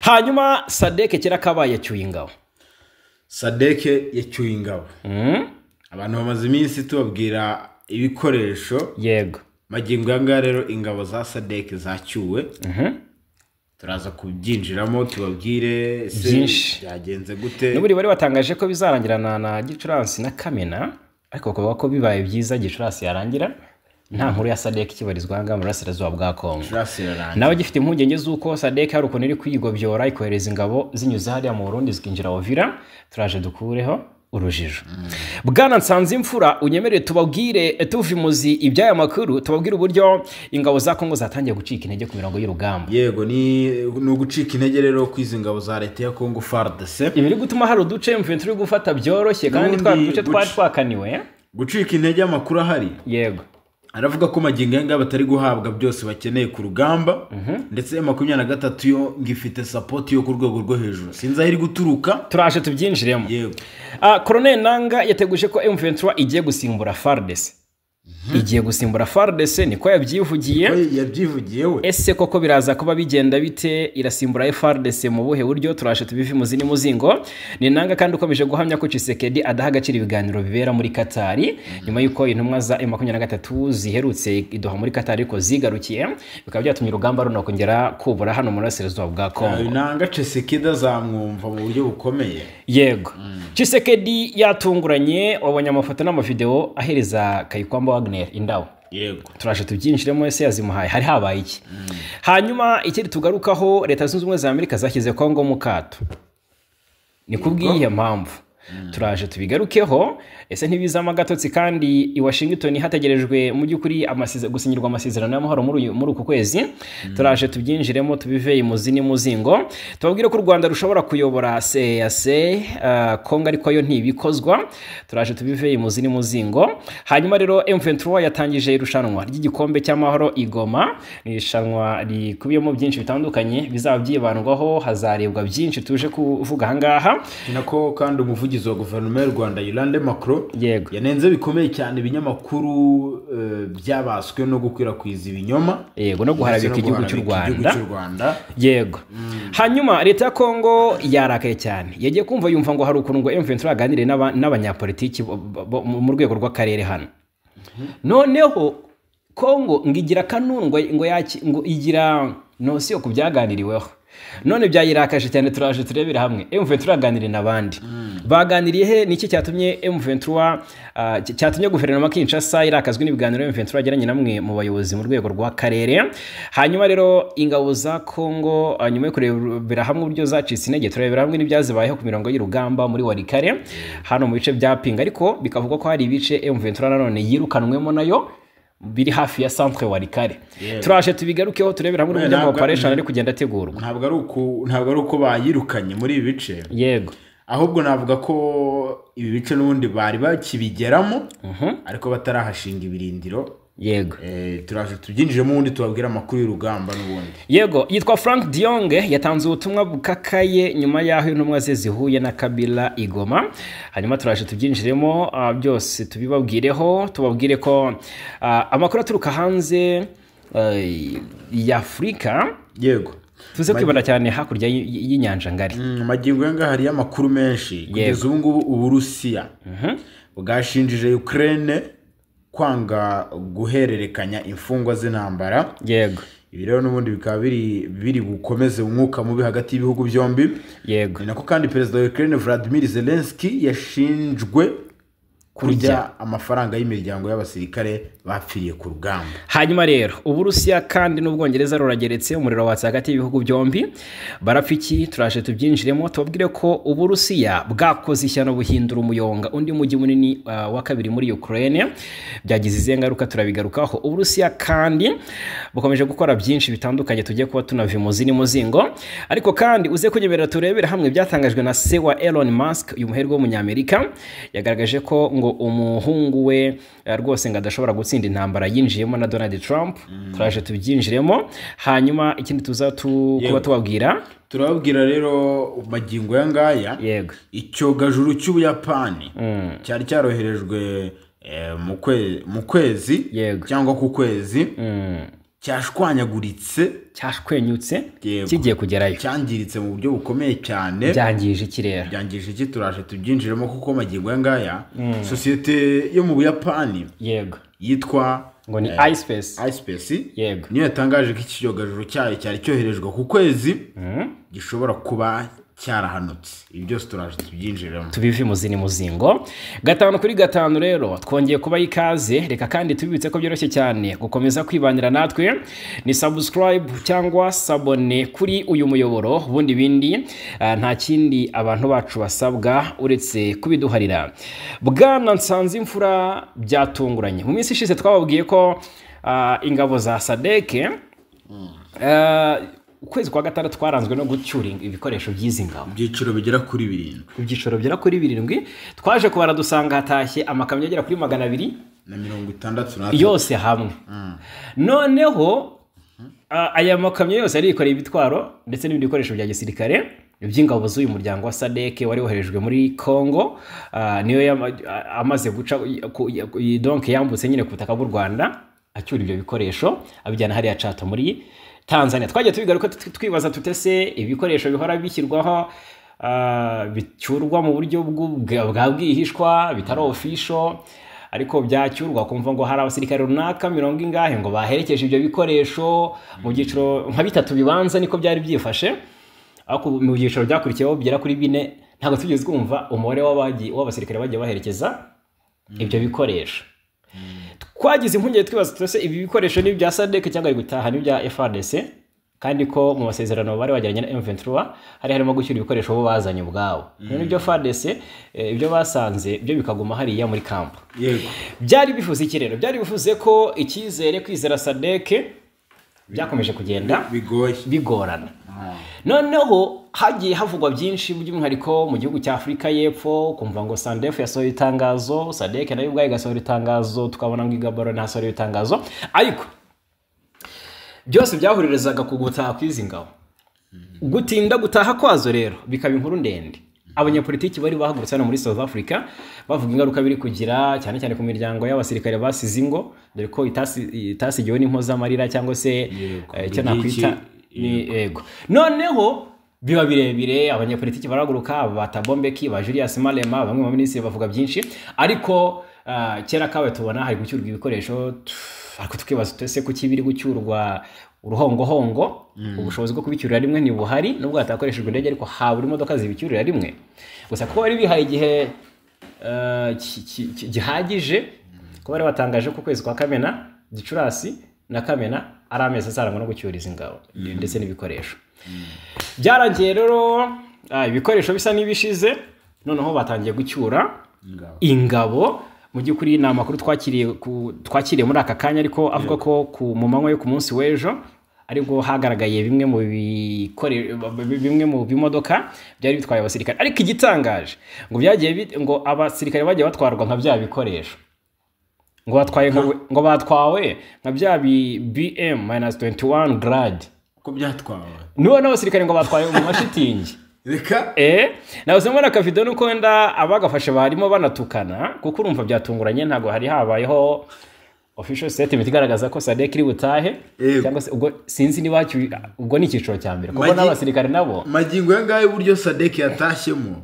Hanyuma SADC kera kabaye yacyuye ingabo. SADC yacyuye ingabo. Abantu bamaze iminsi tubabwira ibikoresho. Yego. Magingo aya rero ingabo za SADC zacyuwe. Turaza kubyinjiramo tubabwire byinshi byagenze gute. N'uburi bari batangaje ko bizarangirana na Gicurasi na Kamena, ariko bakavuga ko bibaye byiza Gicurasi yarangira nta nkuru ya SADC ikibarizwa aha mu burasirazuba bwa Kongo. Nawe gifite impungenge z'uko SADC hari ukuntu iri kwigobyora ikohereza ingabo zinyuze hariya mu Burundi zikinjira Uvira. Turaje dukureho urujijo. Bwana Nsanzimfura, unyemerere tubabwire tuvimuzi iby'aya makuru, tubabwire uburyo ingabo za Kongo zatangiye gucika intege ku mirongo y'urugamba. Yego, ni ugucika intege rero kwizi ingabo za leta ya Kongo FARDC. Ibiri gutuma hari uduce M23 gufata byoroshye kandi twa duce twari twakaniwe. Gucika intege amakuru ahari. Yego. Aravuga ko magingo aya batari guhabwa byose bakeneye ku rugamba, ndetse 23 yo ngifite support yo ku rwego rwo hejuru. Sinzi aho iri guturuka. Turaje tubyinjiremo. Yego. Colonel Nanga yateguje ko M23 igiye gusimbura FARDC. Igiye gusimbura FARDC niko yabyivugiye. Yabyivugiye we. Ese koko biraza kuba bigenda bite? Irasimbura FARDC mu buhe buryo? Turaje tubive muzi muzingo. Ni Nanga kandi ukomeje guhamya ko Tshisekedi adaha agaciro ibiganiro bibera muri Katari, nyuma yuko intumwa za M23 ziherutse idoha muri Katari ko zigarukiye, bikaba byatumye urugamba runakongera kubura hano mu burasirazuba bwa Kongo. Nanga Tshisekedi azamwumva mu buryo bukomeye. Yego. Tshisekedi yatunguranye, wabonye amafoto n'amavideo ahereza Kayikwamba Wagner indabo. Yego. Turaje tubyinjiremo, ese yazimuhaye hari habaye iki? Hanyuma ikindi tugarukaho, Leta Zunze Ubumwe za Amerika zashyize Kongo mu kato. Ni kubwiye mpamvu. Turaje tubigarukeho, ese ntibizama gatotsi kandi i Washington hategerejwe mu by'ukuri gusinyirwa amasezerano y'amahoro muri uku kwezi. Turaje tubyinjiremo tubive imuzi muzingo. Tubabwire ko u Rwanda rushobora kuyobora CAC, Kongo ariko yo ntibikozwa. Turaje tubive imuzi muzingo. Hanyuma rero M23 yatangije irushanwa ry'igikombe cy'amahoro i Goma. Ni irushanwa rikubiyemo byinshi bitandukanye bizaba byibandwaho, hazarebwa byinshi tuje kuvuga aha ngaha. Nako kandi umuvugizi wa guverinoma y'u Rwanda Yolande Macron yego yanenze bikomeye cyane ibinyamakuru byabaswe no gukwirakwiza ibinyoma, yego, no guharabika igihugu cy'u Rwanda. Yego. Hanyuma leta ya Kongo yarakaye cyane, yagiye kumva yumva ngo hari ukuntu ngo M23 aganire n'abanyapolitiki mu rwego rw'akarere hano. Noneho Kongo ngigira kanunu ngo igira nosiyo kubyaganiriweho. None byayirakaje cyane. Turaje turebera hamwe M23 aganiriye n'abandi. Baganiriye he? Niki cyatumye M23 cyatumye guverinoma Kinshasa irakazwe n'ibiganiro M23 agiranye namwe mu bayobozi mu rwego rw'akarere. Hanyuma rero ingabo za Kongo nyuma yo kurebera hamwe uburyo zacitse intege, turebera hamwe n'ibyazibayeho ku mirongo y'urugamba muri Walikare hano mu bice bya Pinga, ariko bikavugwa ko hari ibice M23 nanone yirukanwemo nayo biri hafi ya centre Walikare. Turaje tubigarukeho turebera hamwe n'uburyo ama operation ari kugenda ategurwa. Ntabwo ari uko bayirukanye muri ibi bice. Yego. Ahubwo navuga ko ibi bice n'ubundi bari bakibigeramo, ariko batarahashinga ibirindiro. Yego. Turaje tubyinjiremo ubundi tubabwira amakuru y'urugamba n'ubundi. Yego, yitwa Frank Dionge yatanze ubutumwa bukakaye nyuma y'aho intumwa ze zihuye na Kabila i Goma. Hanyuma turaje tubyinjiremo byose tubibabwireho, tubabwire ko amakuru aturuka hanze ya Afrika. Yego. Tuze kwibanda cyane hakurya y'inyanja ngari. Magingo yanga hari amakuru menshi kugeza ubu ngubu. Uburusiya bwashinjije Ukraine kwanga guhererekanya imfungwa z'intambara. Yego. Ibi rero n'ubundi bikaba biri bukomeze umwuka mubi hagati y'ibihugu byombi. Yego. Ni nako kandi perezida wa Ukraine Vladimir Zelensky yashinjwe kurya amafaranga y'imiryango y'abasirikare bapfiriye ku rugamba. Hanyuma rero Uburusiya kandi n'Ubwongereza rurageretse umuriro watse hagati y'ibihugu byombi. Barapfiki? Turaje tubyinjiremo tubabwire ko Uburusiya bwakoze ishyano buhindura umuyonga undi mujyi munini wa kabiri muri Ukraine. Byagize izihe ngaruka? Turabigarukaho. Uburusiya kandi bukomeje gukora byinshi bitandukanye tugiye kuba tunavimuzi muzingo. Ariko kandi uze kunyemerera turebere hamwe byatangajwe na se wa Elon Musk, uyu muherwe w'umunyamerika. Yagaragaje ko ngo umuhungu we rwose ngo adashobora gutsinda intambara yinjiyemo na Donald Trump. Turaje tubyinjiremo. Hanyuma ikindi tuza kuba tubabwira, turababwira rero magingo ya ngaya. Yego. Icyogajuru cy'Ubuyapani cyari cyaroherejwe mu kwezi cyangwa ku kwezi. Cyashwanyaguritse, cyashwenyutse, kigiye kugerayo, cyangiritse mu buryo bukomeye cyane. Byangije iki rero? Byangije iki? Turaje tubyinjiremo kuko magingo aya ngaya sosiyete yo mu Buyapani, yego, yitwa ngo ni iSpace. iSpace, yego, niyo yatangaje ko icyogajuru cyayo cyari cyoherejwe ku kwezi gishobora kuba cyarahanutse. Ibi byose turaje tubyinjiremo, tubive muzini muzingo. 5 kuri 5 rero twongeye kuba ikaze. Reka kandi tubibutse ko byoroshye cyane gukomeza kwibanira natwe, ni subscribe cyangwa s'abonner kuri uyu muyoboro, ubundi bindi nta kindi abantu bacu basabwa uretse kubiduharira. Bwana Nsanzimfura, byatunguranye mu minsi ishize twababwiye ko ingabo za SADC, ukwezi kwa gatandatu twaranzwe no gucyura ibikoresho by'izi ngabo. Ibyiciro bigera kuri 7. Ibyiciro bigera kuri 7. Twaje kubara dusanga hatashye amakamyo agera kuri 200 na 63 yose hamwe. Noneho aya makamyo yose yari yikoreye ibitwaro ndetse n'ibindi bikoresho bya gisirikare by'ingabo z'uyu muryango wa SADC wari woherejwe muri Congo. Niyo amaze guca, donc yambutse nyine ku butaka bw'u Rwanda, acyura ibyo bikoresho abijyana hariya Chato muri Tanzania. Twagiye tubigaruka, twibaza tutese ibikoresho bihora bishyirwaho, bicyurwa mu buryo bwa bwihishwa bitari official, ariko byacyurwa kumva ngo hari abasirikare runaka mirongo ingahe ngo baherekeje ibyo bikoresho mu byiciro nka bitatu bibanza, niko byari byifashe. Ariko mu byiciro byakurikiyeho bigera kuri bine ntabwo tugeze twumva umubare w'abasirikare bagiye baherekeza ibyo bikoresho. Twagize impungenge twibaza tutese ibi bikoresho ni ibya SADC cyangwa ari gutaha n'ibya FARDC, kandi ko mu masezerano bari bagiranye na M23 hari harimo gushyira ibikoresho bo bazanye ubwabo, none ibyo FARDC, ibyo basanze byo bikaguma hariya muri camp. Byari bivuze iki rero? Byari bivuze ko icyizere, kwizera SADC byakomeje kugenda bigoye, bigorana. Noneho hagiye havugwa byinshi, by'umwihariko mu gihugu cya Afurika y'Epfo, kumva ngo SANDF yasohoye itangazo, SADC nayo ubwayo igasohora itangazo, tukabona ngo Igabaro ntasohora itangazo, ariko byose byahuririzaga ku gutaha kw'izi ngabo. Gutinda gutaha kwazo rero bikaba inkuru ndende. Abanyapolitiki bari bahagurutse hano muri South Africa bavuga ingaruka biri kugira, cyane cyane ku miryango y'abasirikare basize ingo, dore ko itasigiwe n'impozamarira cyangwa se icyo nakwita ni yego. Noneho biba birebire, abanyapolitiki barahaguruka, ba Thabo Mbeki, ba Julius Malema, bamwe mu minisitiri bavuga byinshi, ariko kera kawe tubona hari gucyurwa ibikoresho, ariko tukibaza ese kuki biri gucyurwa uruhongohongo? Ubushobozi bwo kubicyurira rimwe ntibuhari, nubwo hatakoreshejwe indege, ariko habura imodoka zibicyurira rimwe gusa, kuko bari bihaye igihe gihagije, ko bari batangaje ko ukwezi kwa Kamena, Gicurasi na Kamena ari amezi azarangwa no gucyuriza ingabo ndetse n'ibikoresho. Byarangiye rero ibikoresho bisa n'ibishize, noneho batangiye gucyura ingabo. Mu by'ukuri ni amakuru twakiriye muri aka kanya, ariko avuga ko mu manywa yo ku munsi w'ejo aribwo hagaragaye bimwe mu bimodoka byari bitwaye abasirikare. Ariko igitangaje ngo byagiye ngo abasirikare bagiye batwarwa nka bya bikoresho, ngo batwaye ngo batwawe nka bya BM -21 Grad. Ko byatwawe? Niba n'abasirikare ngo batwaye mu mashitingi. Reka. Nabuze mbona akavido, nuko wenda abagafashe barimo banatukana, kuko urumva byatunguranye, ntabwo hari habayeho official statement igaragaza ko SADC iri butahe, cyangwa se ubwo sinzi niba ubwo ni icyiciro cya mbere kuko n'abasirikare nabo. Magingo aya ngaya uburyo SADC yatashyemo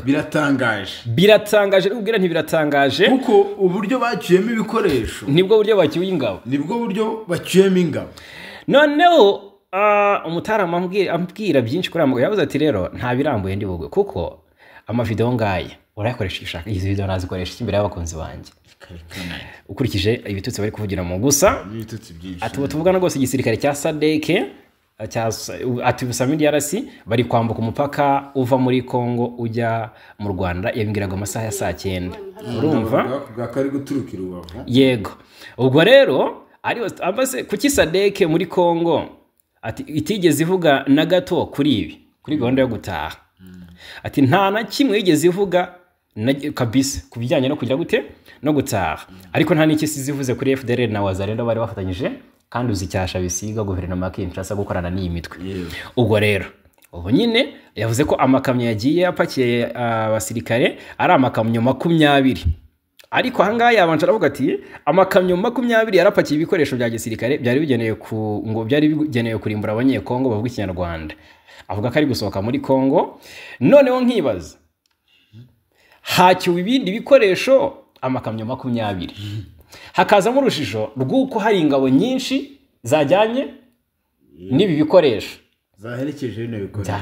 biratangaje. Biratangaje, ubwira ntibiratangaje. Kuko uburyo bacyuyemo ibikoresho nibwo buryo bacyuye ingabo. Nibwo buryo bacyuyemo ingabo. Noneho umutaramu ambwira byinshi kuri aya, yavuze ati rero nta birambuye ndi bugwe, kuko amavideo ngaya urayakoresha icyo ushaka, izi video nazikoresha iki imbere y'abakunzi banjye ukurikije ibitutsi bari kuvugira mu gusa? N'ibitutsi byinshi. Ati ubu tuvugana rwose igisirikare cya SADC cya ati Busami DRC bari kwambuka umupaka uva muri Congo ujya mu Rwanda. Yabibwiraga mu masaha ya saa 9, urumva? Bwa kari guturuka i Rubavu. Yego. Ubwo rero ari ambaze kuki SADC muri Congo ati itigeze ivuga na gato kuri ibi, kuri gahunda yo gutaha? Ati nta na kimwe yigeze ivuga kabisa ku bijyanye no kugira gute no gutaha, ariko nta n'icyo isize ivuze kuri FDLR na Wazalendo bari bafatanyije, kandi uzi icyasha bisiga guverinoma ya Kinshasa gukorana n'iyi mitwe. Ubwo rero ubu nyine yavuze ko amakamyo yagiye apakiye abasirikare ari amakamyo 20. Ariko ahangaha yabanje aravuga ati amakamyo 20 yarapakiye ibikoresho bya gisirikare byari bigenewe ngo byari bigenewe kurimbura abanyekongo bavuga ikinyarwanda. Avuga ko ari gusohoka muri Kongo. Noneho nkibaza, hacyuwe ibindi bikoresho amakamyo 20, hakazamo urujijo rw'uko hari ingabo nyinshi zajyanye n'ibi bikoresho zaherekeje bino bikoresho.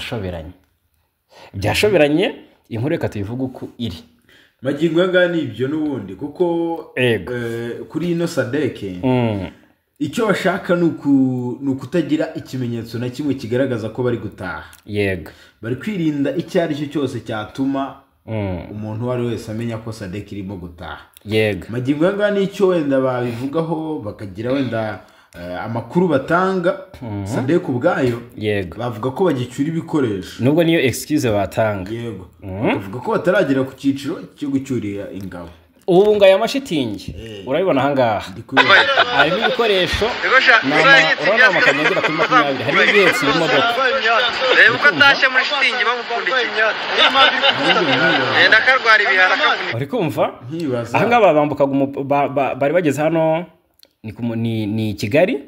Byashoberanye. Inkuru reka tuyivuge uko iri. Magingo aya ni ibyo n'ubundi, kuko kuri ino SADC icyo bashaka ni ukutagira ikimenyetso na kimwe kigaragaza ko bari gutaha. Yego, bari kwirinda icyo ari cyo cyose cyatuma umuntu uwo ari wese amenya ko SADC irimo gutaha. Yego, magingo aya ni icyo wenda babivugaho, bakagira wenda amakuru batanga SADC ubwayo. Yego, bavuga ko bagicyura ibikoresho, nubwo niyo excuse batanga. Yego, bavuga ko bataragera ku cyiciro cyo gucyurira ingabo. Ubu ngaya amashitingi urabibona ahangaha harimo ibikoresho, urabona amakamyo agera kuri 20, harimo ibihetse ibimodoka. Reba uko atashye muri shitingi bamupfundikiye, yenda akarwara ibihara. Uri kumva ahangaha bambukaga, bari bageze hano ni Kigali.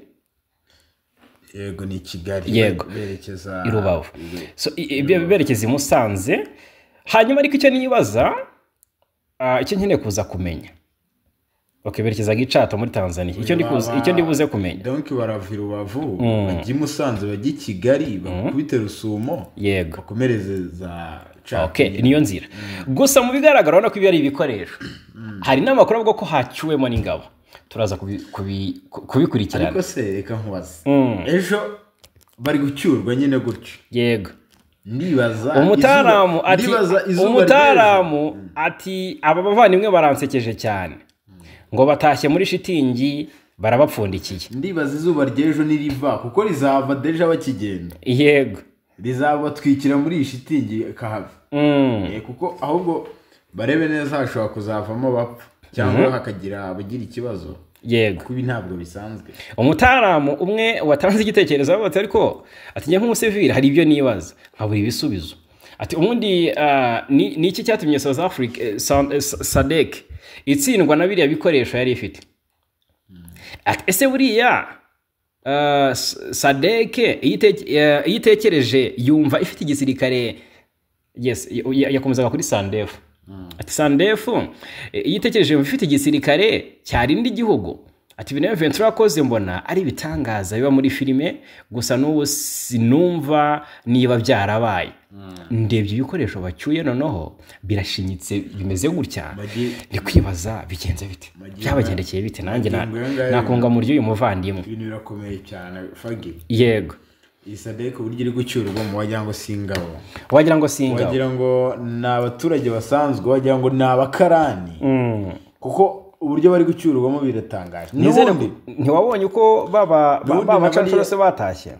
Yego, ni Kigali. Yego, berekeza i Rubavu, so berekeza i Musanze. Hanyuma ariko icyo nibaza, icyo nkeneye kuza kumenya, okay, berekeza Gicato muri Tanzania. Icyo ndibuze kumenya, donc barava i Rubavu bajya i Musanze, bajya i Kigali, bakubite Rusumo. Yego, bakomereze za Cato. Okay, niyo nzira. Gusa mu bigaragara urabona ko ibi ari ibikoresho. Hari n'amakuru avuga ko hacyuwemo n'ingabo, turaza kubikurikirana. Ariko se reka nkubaze, ejo bari gucyurwa nyine gutyo. Yego, ndibaza umutaramu ati aba bavandimwe baransekeje cyane, ngo batashye muri shitingi barabapfundikiye. Ndibaza izuba ry'ejo niriva, kuko rizava deja bakigenda. Yego, rizabatwikira muri iyi shitingi kahava. Kuko ahubwo barebe neza hashobora kuzavamo bapfa cyangwa hakagira abagira ikibazo. Yego, kubi ntabwo bisanzwe. Umutaramu umwe watanze igitekerezo avuga ati ariko ati njye nk'umusivili hari ibyo nibaza nkabura ibisubizo. Ati ubundi ni iki cyatumye South Africa SADC itsindwa na biriya bikoresho yari ifite? Ati ese buriya SADC iyitekereje yumva ifite igisirikare? Yes, yakomezaga kuri SANDF. Ati SANDF yitekereje ifite igisirikare cyarinda igihugu. Ati ibintu Ventura yakoze mbona ari ibitangaza biba muri filime, gusa n'ubu sinumva niba byarabaye. Ndebye ibikoresho bacyuye noneho birashinyitse bimeze gutya, ndi kwibaza bigenze bite, byabagendekeye bite? Nanjye nakunga muri uyu muvandimwe. Ibintu birakomeye cyane Fagi. Yego, SADC uburyo iri gucyurwa mu wagira ngo singabo, wagira ngo singabo, wagira ngo ni abaturage basanzwe, wagira ngo ni abakarani. Kuko uburyo bari gucyurwamo biratangaje. N'ubundi ntiwabonye uko baba bacanshuro se batashye?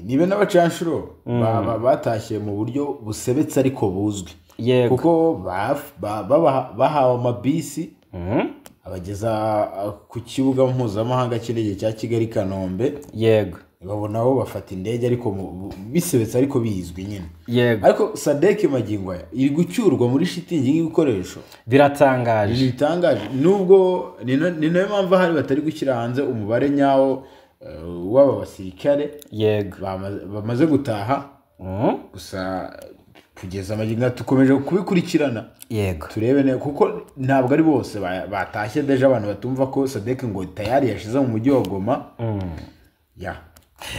Nibe n'abacanshuro batashye mu buryo busebetse ariko buzwi. Kuko bahawe amabisi abageza ku kibuga mpuzamahanga cy'indege cya Kigali Kanombe. Yego, babonaho bafata indege ariko bisebetse ariko bizwi nyine. Yego, ariko SADC magingo aya iri gucyurwa muri shitingi y'ibikoresho. Biratangaje, bitangaje. Nubwo ni nayo mpamvu hari batari gushyira hanze umubare nyawo w'aba basirikare. Yego, bamaze gutaha. Gusa kugeza magingo tukomeje kubikurikirana. Yego, turebe ne, kuko ntabwo ari bose batashye deja. Abantu batumva ko SADC ngo tayari yashize mu mujyi wa Goma. Ya,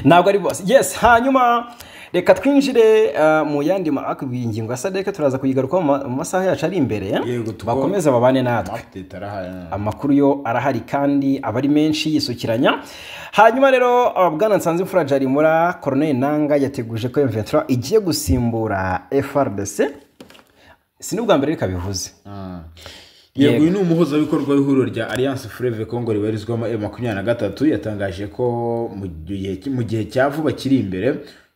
ntabwo ari bose. Yes, hanyuma reka twinjire mu yandi ingingo ya SADC, turaza kuyigarukaho mu masaha yacu ari imbere. Bakomeze babane natwe, amakuru yo arahari kandi aba ari menshi yisukiranya. Hanyuma rero Bwana Nsanzimfura Jarimura, Colonel Nanga yateguje ko M23 igiye gusimbura FARDC. Si n'ubwa mbere reka bivuze. Yego, uyu ni umuhuzabikorwa w'ihuriro rya Alliance Fleuve Congo ribarizwamo M23, yatangaje ko mu gihe cya vuba kiri imbere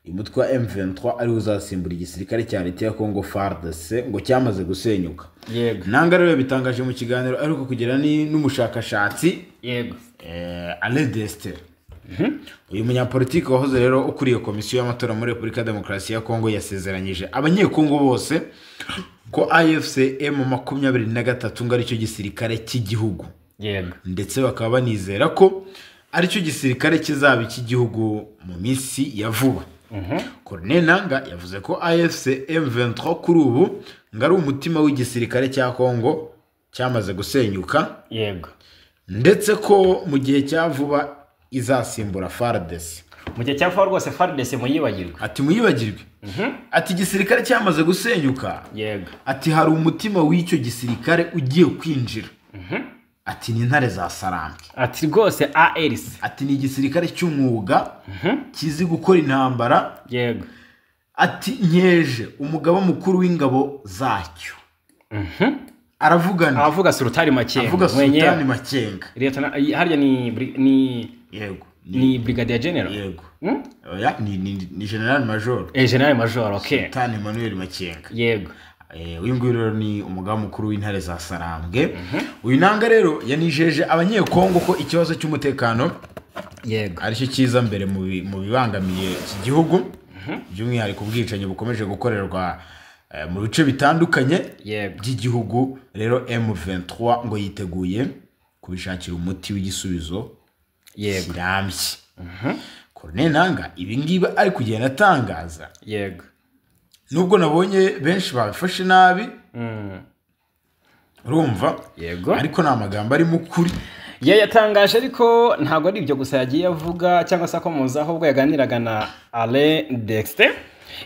umutwe wa M23 ari uzasimbura igisirikare cya leta ya Congo FARDC ngo cyamaze gusenyuka. Yego, Nanga rero bitangaje mu kiganiro ariko kugira n'umushakashatsi. Yego, Alain Dester. Uyu munyapolitiki wahoze rero ukuriye komisiyo y'amatora muri Repubulika ya Demokarasi ya Kongo yasezeranyije abanyekongo bose ko AFC M23 ngo aricyo gisirikare cy'igihugu. Yego. Ndetse bakaba banizera ko aricyo gisirikare kizaba icy'igihugu mu minsi ya vuba. Corneille Nangaa yavuze ko AFC M23 kuri ubu ngo ari umutima w'igisirikare cya Kongo cyamaze gusenyuka. Yego. Ndetse ko mu gihe cya vuba izasimbura FARDC. Mu gihe cya vuba rwose FARDC muyibagirwe. Ati muyibagirwe. Ati igisirikare cyamaze gusenyuka. Yego. Ati hari umutima w'icyo gisirikare ugiye kwinjira. Ati ni intare za Sarambwe. Ati rwose ARC. Ati ni igisirikare cy'umwuga kizi gukora intambara. Yego. Ati nkeje umugaba mukuru w'ingabo zacyo. Aravugana. Avuga Sultani Makenga. Avuga Sultani Makenga. Leta harya ni yego. Ni Brigadier General. Yego. Oya ni General Major. General Major, okay. Sultani Emmanuel Makenga. Yego. Uyu nguyu rero ni umugaba mukuru w'intare za Sarambwe. Uyu Nangaa rero yanijeje abanyekongo ko ikibazo cy'umutekano yego aricyo kiza mbere mu bibangamiye iki gihugu, by'umwihariko ubwicanyi bukomeje gukorerwa mu bice bitandukanye by'igihugu. Rero M23 ngo yiteguye kubishakira umuti w'igisubizo kirambye. Corneille Nangaa ibi ngibi ari kugenda atangaza. Yego. Nubwo nabonye benshi babifashe nabi, urumva, yego, ariko ni amagambo ari mukuri yatangaje. Ariko ntabwo ari ibyo gusa yagiye avuga cyangwa se akomoza, ahubwo yaganiraga na Alain Dexter,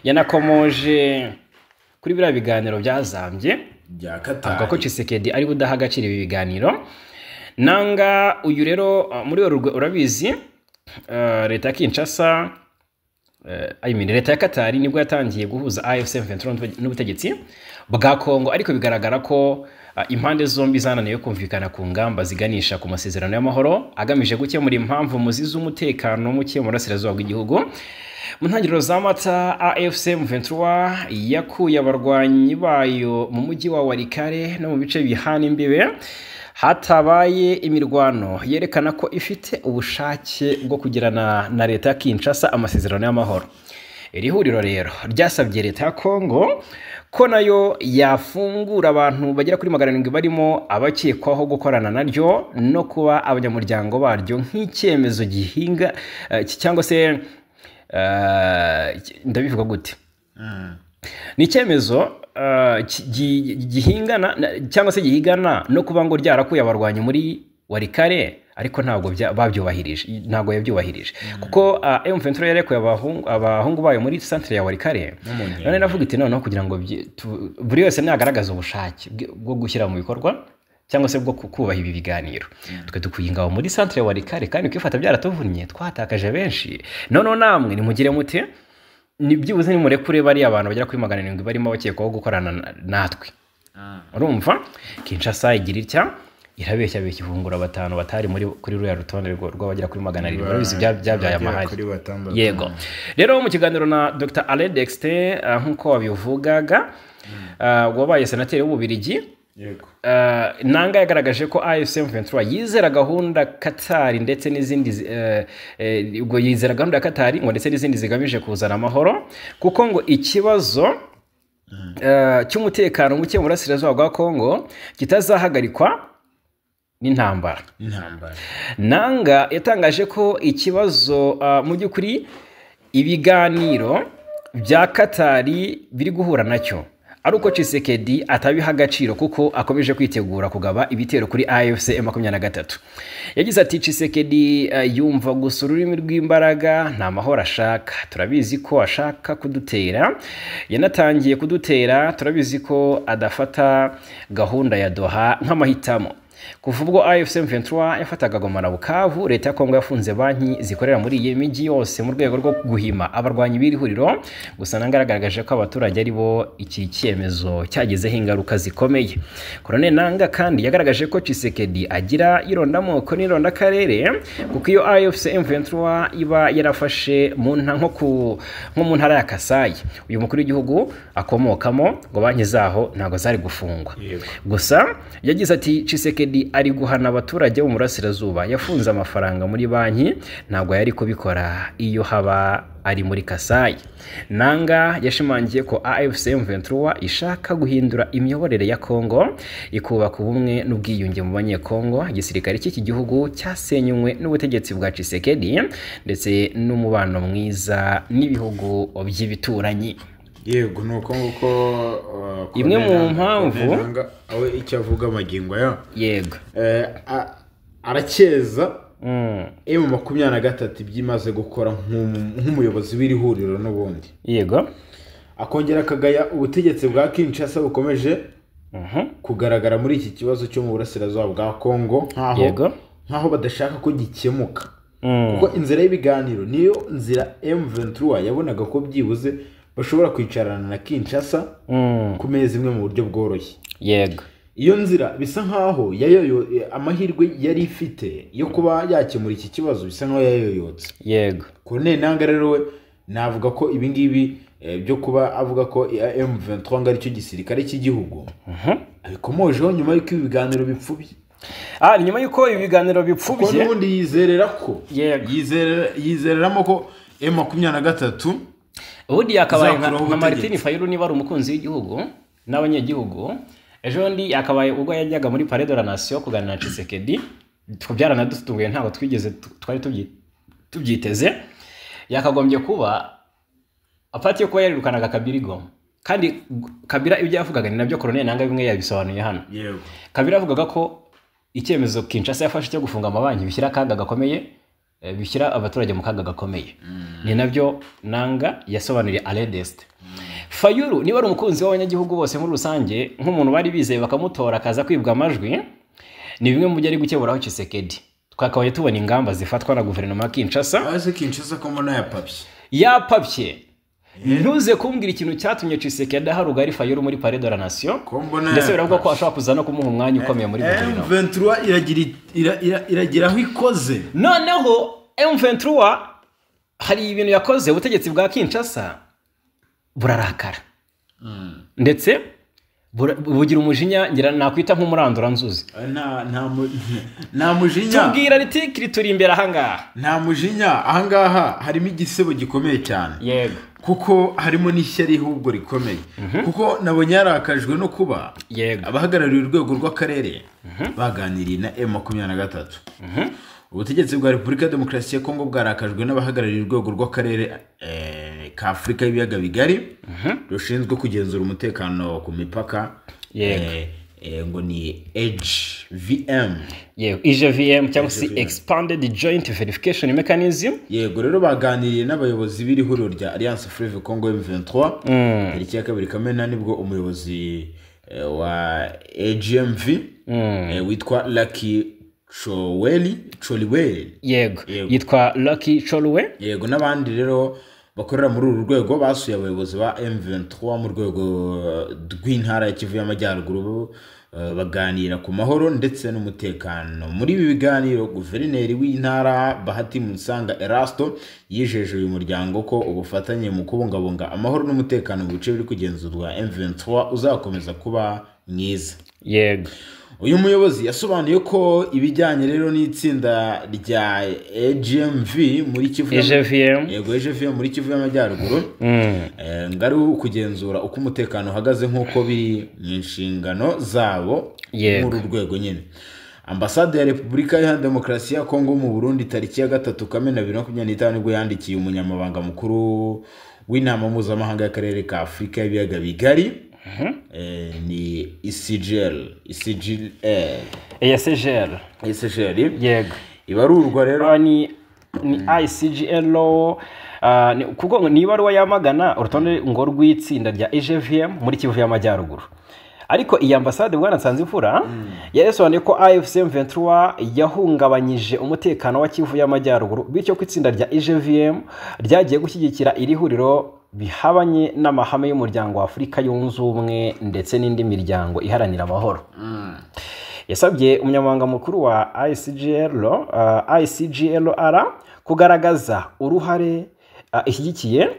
yanakomoje kuri biriya biganiro byazambye bya Qatar, avuga ko Tshisekedi ari budaha agaciro ibi biganiro. Nangaa uyu rero muri Werurwe urabizi, leta ya Kinshasa, leta ya Qatar nibwo yatangiye guhuza AFC M23 n'ubutegetsi bwa Kongo, ariko bigaragara ko impande zombi zananiwe kumvikana ku ngamba ziganisha ku masezerano y'amahoro agamije gukemura impamvu muzi z'umutekano muke mu burasirazuba bw'igihugu. Mu ntangiriro za Mata, AFC M23 yakuye abarwanyi bayo mu mujyi wa Walikale no mu bice bihana imbibe hatabaye imirwano, yerekana ko ifite ubushake bwo kugirana na leta ya Kinshasa amasezerano y'amahoro. Iri huriro rero ryasabye leta ya Kongo ko nayo yafungura abantu bagera kuri 700 barimo abakekwaho gukorana naryo no kuba abanyamuryango baryo nk'icyemezo gihinga cyangwa se ndabivuga gute, ni icyemezo gihingana cyangwa se gihigana no kuba ngo ryarakuye abarwanyi muri Walikale, ariko ntabwo babyubahirije, ntabwo yabyubahirije kuko M23 yarekuye abahungu bayo muri centre ya Walikale. None navuga iti noneho kugira ngo buri wese nagaragaza ubushake bwo gushyira mu bikorwa cyangwa se bwo kubaha ibi biganiro, twe dukuye ingabo muri centre ya Walikale kandi kwifata byaratuvunnye, twatakaje benshi. Noneho namwe nimugire mute, ni byibuze nimurekure bari abantu bagera kuri 700 barimo bakekwaho gukorana natwe. Urumva Kinshasa igira itya irabeshya beshya ifungura batanu batari muri kuri ruya rutonde rw'abagera kuri 700, urabizi byabyaye amahari. Yego. Rero mu kiganiro na Dr Alain Dexter nkuko wabivugaga, wabaye senateri w'Ububirigi, yego, Nangaa yagaragaje ko AFC M23 yizera gahunda Qatar ndetse n'izindi ubwo yizera gahunda ya Qatar ngo ndetse n'izindi zigamije kuzana amahoro, kuko ngo ikibazo cy'umutekano muke mu burasirazuba bwa Kongo kitazahagarikwa n'intambara. Nangaa yatangaje ko ikibazo mu by'ukuri ibiganiro bya Qatar biri guhura nacyo ari uko Tshisekedi atabiha agaciro kuko akomeje kwitegura kugaba ibitero kuri AFC M23. Yagize ati Tshisekedi yumva gusa ururimi rw'imbaraga, nta mahoro ashaka, turabizi ko ashaka kudutera, yanatangiye kudutera, turabizi ko adafata gahunda ya Doha nk'amahitamo. Kuva ubwo AFC M23 yafataga Goma na Bukavu, leta ya Kongo yafunze banki zikorera muri iyi mijyi yose mu rwego rwo guhima abarwanyi b'iri huriro. Gusa Nangaa yagaragaje ko abaturage ari bo iki cyemezo cyagezeho ingaruka zikomeye. Colonel Nangaa kandi yagaragaje ko Tshisekedi agira irondamoko n'irondakarere, kuko iyo AFC M23 iba yarafashe mu nko mu ntara ya Kasai uyu mukuru w'igihugu akomokamo, ngo banki zaho ntago zari gufungwa. Gusa yagize ati Tshisekedi Tshisekedi ari guhana abaturage bo mu burasirazuba, yafunze amafaranga muri banki, ntabwo yari kubikora iyo haba ari muri Kasai. Nanga yashimangiye ko AFC M23 ishaka guhindura imiyoborere ya Kongo, ikubaka ubumwe n'ubwiyunge mu Banyekongo. Igisirikare cy'iki gihugu cyasenywe n'ubutegetsi bwa Tshisekedi ndetse n'umubano mwiza n'ibihugu by'ibituranyi. Yego, nuko nguko imwe mu mpamvu awe icyo avuga amagingo ya yego arakeza M23 byimaze gukora nk'umuyobozi w'iri huriro n'ubundi. Yego, akongera akagaya ubutegetsi bwa Kinshasa bukomeje kugaragara muri iki kibazo cyo mu burasirazuba bwa Kongo, nkaho badashaka ko gikemuka. Kuko inzira y'ibiganiro niyo nzira M23 yabonaga ko byibuze bashobora kwicarana na Kinshasa ku meza imwe mu buryo bworoshye. Yego, iyo nzira bisa nkaho amahirwe yari ifite yo kuba yakemura iki kibazo bisa nkaho yayoyotse. Yego, Corneille Nangaa rero we navuga ko ibi ngibi byo kuba avuga ko M23 ngo aricyo gisirikare cy'igihugu abikomojeho nyuma y'uko ibi biganiro bipfubye. Nyuma y'uko ibi biganiro bipfubye, kuko n'ubundi yizerera ko yizereramo ko M23 ubundi yakabaye nka Martin Fayulu niba ari umukunzi w'igihugu n'abanyagihugu. Ejo ndi yakabaye ubwo yajyaga muri Palais de la Nation kuganira na Tshisekedi, byaranadutunguye ntabwo twigeze twari tubyiteze. Yakagombye kuba apati yo kuba yarirukanaga Kabila Goma, kandi Kabila ibyo yavugaga ni nabyo Corneille Nangaa bimwe yabisobanuye hano. Yego, Kabila avugaga ko icyemezo Kinshasa yafashe cyo gufunga amabanki bishyira akaga gakomeye, bishyira abaturage mu kaga gakomeye. Ni nabyo Nangaa yasobanuriye Alain Deste. Fayulu niba ari umukunzi w'abanyagihugu bose muri rusange, nk'umuntu bari bizeye bakamutora akaza kwibwa amajwi, ni bimwe mu byo ari gukeburaho Tshisekedi. Twakabaye tubona ingamba zifatwa na guverinoma ya Kinshasa. Aze Kinshasa ko mbona yapapye. Yapapye. Ntuze kumbwira ikintu cyatumye Tshisekedi aha rugari Fayulu muri Palais de la Nation. Ndetse biravuga ko ashobora kuza no kumuha umwanya ukomeye muri guverinoma. M23 iragira aho ikoze. Noneho M23 hari ibintu yakoze ubutegetsi bwa Kinshasa burarakara. Ndetse bugira umujinya ngira nakwita nk'umuranduranzuzi. Nta mujinya. Tubwira article turi imbere ahangaha. Nta mujinya ahangaha harimo igisebo gikomeye cyane. Yego. Kuko harimo n'ishyari ahubwo rikomeye. Kuko nabonye yarakajwe no kuba abahagarariye urwego rw'akarere baganiriye na M23. Ubutegetsi bwa Repubulika ya Demokarasi ya Kongo bwarakajwe n'abahagarariye urwego rw'akarere ka Afurika y'ibiyaga bigari rushinzwe kugenzura umutekano ku mipaka. Ngo ni HVM. Yego, EGVM cyangwa se Expanded Joint Verification Mechanism. Yego, rero baganiriye n'abayobozi b'iri huriro rya Alliance Fleuve Congo M23 tariki ya 2 Kamena, nibwo umuyobozi wa AGMV witwa Lucky Choliwe. Yego, yitwa Lucky Choliwe. Yego, n'abandi rero bakorera muri uru rwego basuye abayobozi ba M23 mu rwego rw'intara ya Kivu y'Amajyaruguru, baganira ku mahoro ndetse n'umutekano. Muri ibi biganiro guverineri w'intara Bahati Musanga Erasto yijeje uyu muryango ko ubufatanye mu kubungabunga amahoro n'umutekano mu bice biri kugenzurwa M23 uzakomeza kuba mwiza. Yego, uyu muyobozi yasobanuye ko ibijyanye rero n'itsinda rya AGMV muri Kivu, EGVM, yego EGVM muri Kivu y'Amajyaruguru, ngari kugenzura uko umutekano uhagaze nk'uko biri mu nshingano zabo muri urwego nyine. Ambasade ya Repubulika Iharanira Demokarasi ya Kongo mu Burundi tariki ya 3 Kamena 2025 nibwo yandikiye umunyamabanga mukuru w'inama mpuzamahanga y'akarere ka Afurika y'ibiyaga bigari, ni ICGL ECGL. Yego, ibarurwa rero ni ICGL, kuko ni ibaruwa yamagana urutonde ngo rw'itsinda rya EGVM muri Kivu y'Amajyaruguru. Ariko iyi ambasade bwana Nsanzimfura yasobanuye ko AFC M23 yahungabanyije umutekano wa Kivu y'Amajyaruguru, bityo ko itsinda rya EGVM ryagiye gushyigikira iri huriro bihabanye n'amahame y'umuryango wa Afurika yunze ubumwe ndetse n'indi miryango iharanira amahoro. Yasabye umunyamabanga mukuru wa ICGLR kugaragaza uruhare ishyigikiye,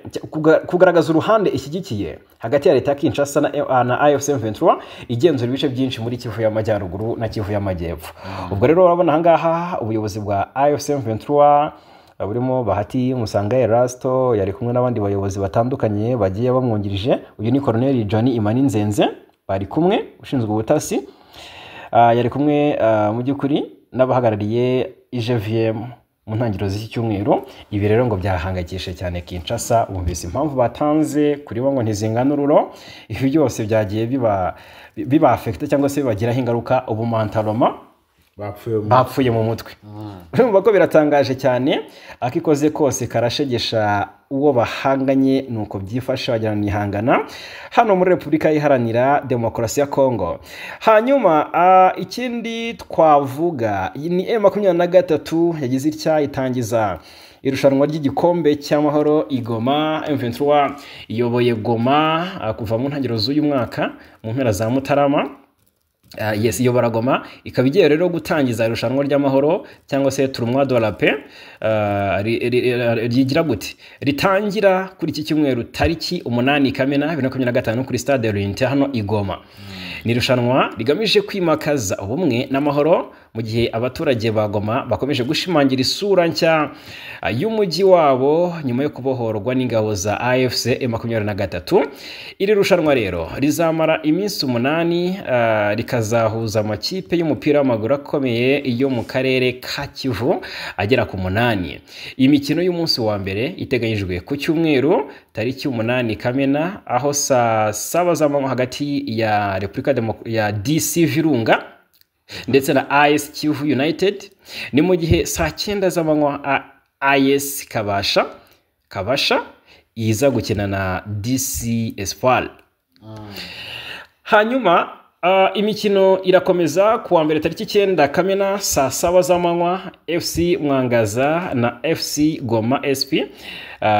kugaragaza uruhande ishyigikiye hagati ya leta ya Kinshasa na AFC M23 igenzura ibice byinshi muri Kivu y'Amajyaruguru na Kivu y'Amajyepfo. Ubwo rero urabona ahangaha ubuyobozi bwa AFC M23 burimo Bahati Musanga Erasto, yari kumwe n'abandi bayobozi batandukanye bagiye bamwungirije. Uyu ni Colonel Johnny Imani Nzenze bari kumwe, ushinzwe ubutasi. Yari kumwe mu by'ukuri n'abahagarariye IGVM mu ntangiriro z'iki cyumweru. Ibi rero ngo byahangayikishije cyane Kinshasa, bumvise impamvu batanze kuri bo ngo ntizingana ururo. Ibi byose byagiye biba affecte cyangwa se bibagiraho ingaruka, ubu mentaloma bapfuye mu mutwe. Urumva ko biratangaje cyane, akikoze kose karashegesha uwo bahanganye, nuko byifasha wagira nihangana hano muri Repubulika Iharanira Demokarasi ya Kongo. Hanyuma ikindi twavuga ni M23 yagize itya itangiza irushanwa ry'igikombe cy'amahoro i Goma. M23 iyoboye Goma kuva mu ntangiriro z'uyu mwaka mu mpera za Mutarama. Yes, iyobora Goma, ikaba igiye rero gutangiza irushanwa ry'amahoro cyangwa se Tournoi de la Paix, rigira gute ritangira kuri iki cyumweru tariki 8 Kamena 2025 kuri Stade L'Unité hano i Goma. Ni irushanwa rigamije kwimakaza ubumwe n'amahoro mu gihe abaturage ba Goma bakomeje gushimangira isura nshya y'umujyi wabo nyuma yo kubohorwa n'ingabo za AFC M23. Iri rushanwa rero rizamara iminsi 8, rikazahuza amakipe y'umupira w'amaguru akomeye yo mu karere ka Kivu agera ku 8. Imikino y'umunsi wa mbere iteganyijwe ku cyumweru tariki 8 Kamena, aho saa 7 z'amanywa hagati ya Repubulika ya DC Virunga ndetse na AS Kivu United. Ni mu gihe saa 9 z'amanywa AS Kabasha iza gukina na DC Espoir. Hanyuma imikino irakomeza kuwa mbere tariki 9 Kamena saa 7 z'amanywa FC Mwangaza na FC Goma SP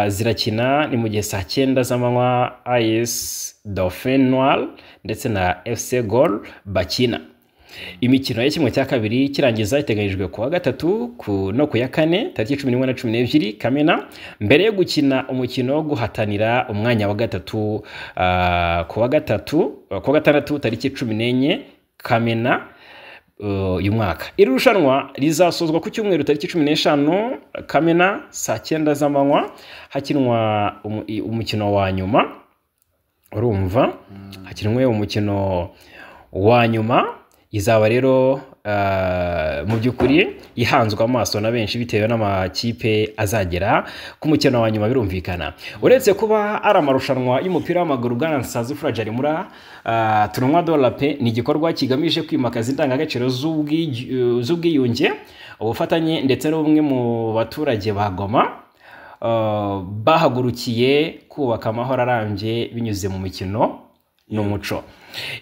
zirakina. Ni mu gihe saa 9 z'amanywa AS Dauphin Noir ndetse na FC Gol bakina. Imikino ya kimwe cya kabiri kirangiza iteganyijwe kuwa gatatu no ku ya kane tariki 11 na 12 Kamena, mbere yo gukina umukino wo guhatanira umwanya wa gatatu kuwa gatandatu tariki 14 Kamena uyu mwaka. Iri rushanwa rizasozwa ku cyumweru tariki 15 Kamena saa 9 z'amanywa, hakinwa umukino wa nyuma. Urumva hakinwe umukino wa nyuma, izaba rero mu by'ukuri ihanzwe amaso na benshi bitewe n'amakipe azagera ku mukino wa nyuma. Birumvikana uretse kuba ari amarushanwa y'umupira w'amaguru, Bwana Nsanzimfura Jarimura, Tournoi de la Paix ni igikorwa kigamije kwimakaza indangagaciro z'ubwiyunge, ubufatanye ndetse n'ubumwe mu baturage ba Goma, bahagurukiye kubaka amahoro arambye binyuze mu mikino n'umuco.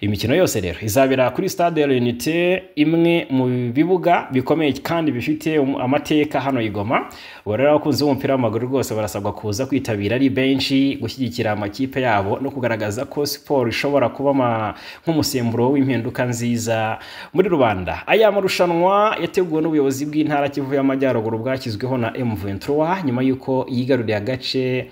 Imikino yose rero izabera kuri Stade L'Unité, imwe mu bibuga bikomeye kandi bifite amateka hano i Goma. Ubu rero abakunzi b'umupira w'amaguru rwose barasabwa kuza kwitabira ari benshi, gushyigikira amakipe yabo no kugaragaza ko siporo ishobora kuba nk'umusemburo w'impinduka nziza muri rubanda. Aya marushanwa yateguwe n'ubuyobozi bw'intara Kivu y'Amajyaruguru bwashyizweho na M23 nyuma y'uko yigaruriye agace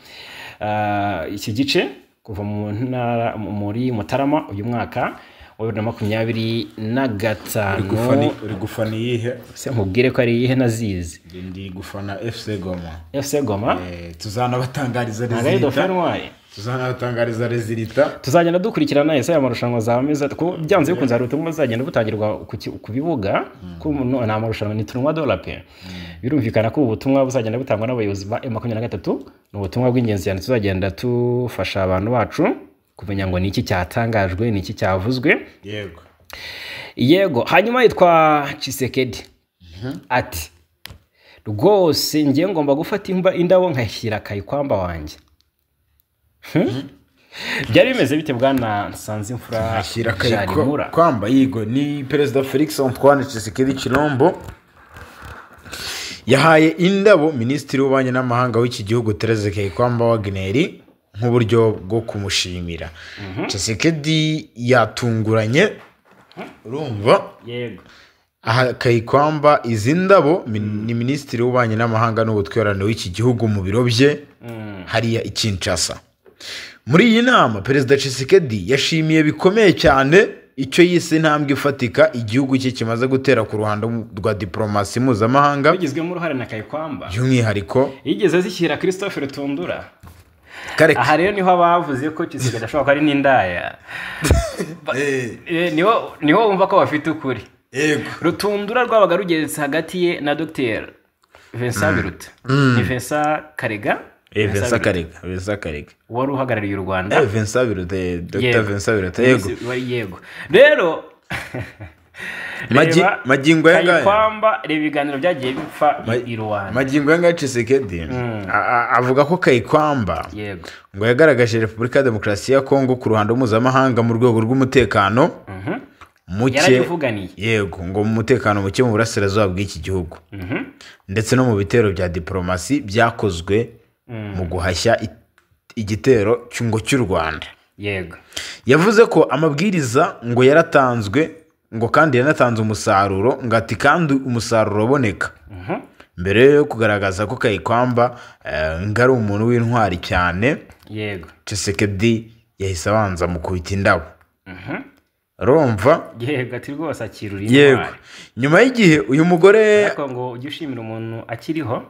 iki gice kuva mu ntara muri Mutarama uyu mwaka wa 2025. Uri gufana iyihe? Se nkubwire ko ari iyihe nazizi. Ndi gufana FC Goma. FC Goma? Tuzanabatangariza resulta. Tuzanabatangariza resulta. Tuzagenda dukurikirana ese aya marushanwa za meza, ko byanze bikunze hari ubutumwa buzagenda butangirwa ku bibuga, ko nta marushanwa ni Tournoi de la Paix. Birumvikana ko ubutumwa buzagenda butangwa n'abayobozi ba M23, ni ubutumwa bw'ingenzi cyane tuzagenda tufasha abantu bacu kumenya ngo niki cyatangajwe, niki cyavuzwe. Yego. Yego, hanyuma yitwa Tshisekedi. Ati rwose ngiye ngomba gufata indabo nkashyira Kayikwamba wanjye. Byari bimeze bite Bwana Nsanzimfura Jarimura? Kwamba yigo ni Perezida Felix Antoine Tshisekedi Tshilombo yahaye indabo Minisitiri w'Ububanyi n'Amahanga w'iki gihugu Therese Kayikwamba Wagner nk'uburyo bwo kumushimira. Tshisekedi yatunguranye, urumva? Yego. Aha Kayikwamba izi ndabo ni minisitiri w'ububanyi n'amahanga n'ubutwererane w'iki gihugu mu biro bye hariya i Kinshasa. Muri iyi nama Perezida Tshisekedi yashimiye bikomeye cyane icyo yise intambwe ifatika igihugu cye kimaze gutera ku ruhando rwa diplomasi mpuzamahanga, bigizwemo uruhare na Kayikwamba, by'umwihariko yigeze azishyira Christophe Rutundura. Aha rero niho bavuze ko Tshisekedi ashobora kuba ari n'indaya. Niho wumva ko bafite ukuri. Yego. Rutundura rwabaga rugeretse hagati ye na Dr Vincent Biruta. Ni Vincent Karega. Vincent Karega, Vincent Karega wari uhagarariye u Rwanda. Vincent Biruta, Dr Vincent Biruta, yego. Yego. Rero magingo ya Kayikwamba, reba ibiganiro byagiye bipfa i Rwanda. Magingo ya Tshisekedi avuga ko Kayikwamba ngo yagaragaje Repubulika ya Demokarasi ya Kongo ku ruhando mpuzamahanga mu rwego rw'umutekano muke, yego, ngo mu mutekano muke mu burasirazuba bw'iki gihugu, ndetse no mu bitero bya diplomasi byakozwe mu guhashya igitero cy'ingo cy'u Rwanda. Yego. Yavuze ko amabwiriza ngo yaratanzwe, ngo kandi yanatanze umusaruro, ngo ati kandi umusaruro uboneka. Mbere yo kugaragaza ko Kayikwamba ngo ari umuntu w'intwari cyane, yego, Tshisekedi yahise abanza mu kubita indabo. Urumva? Yego, ati rwose akirura intwari. Yego. Nyuma y'igihe uyu mugore, ariko ngo ujye ushimira umuntu akiriho,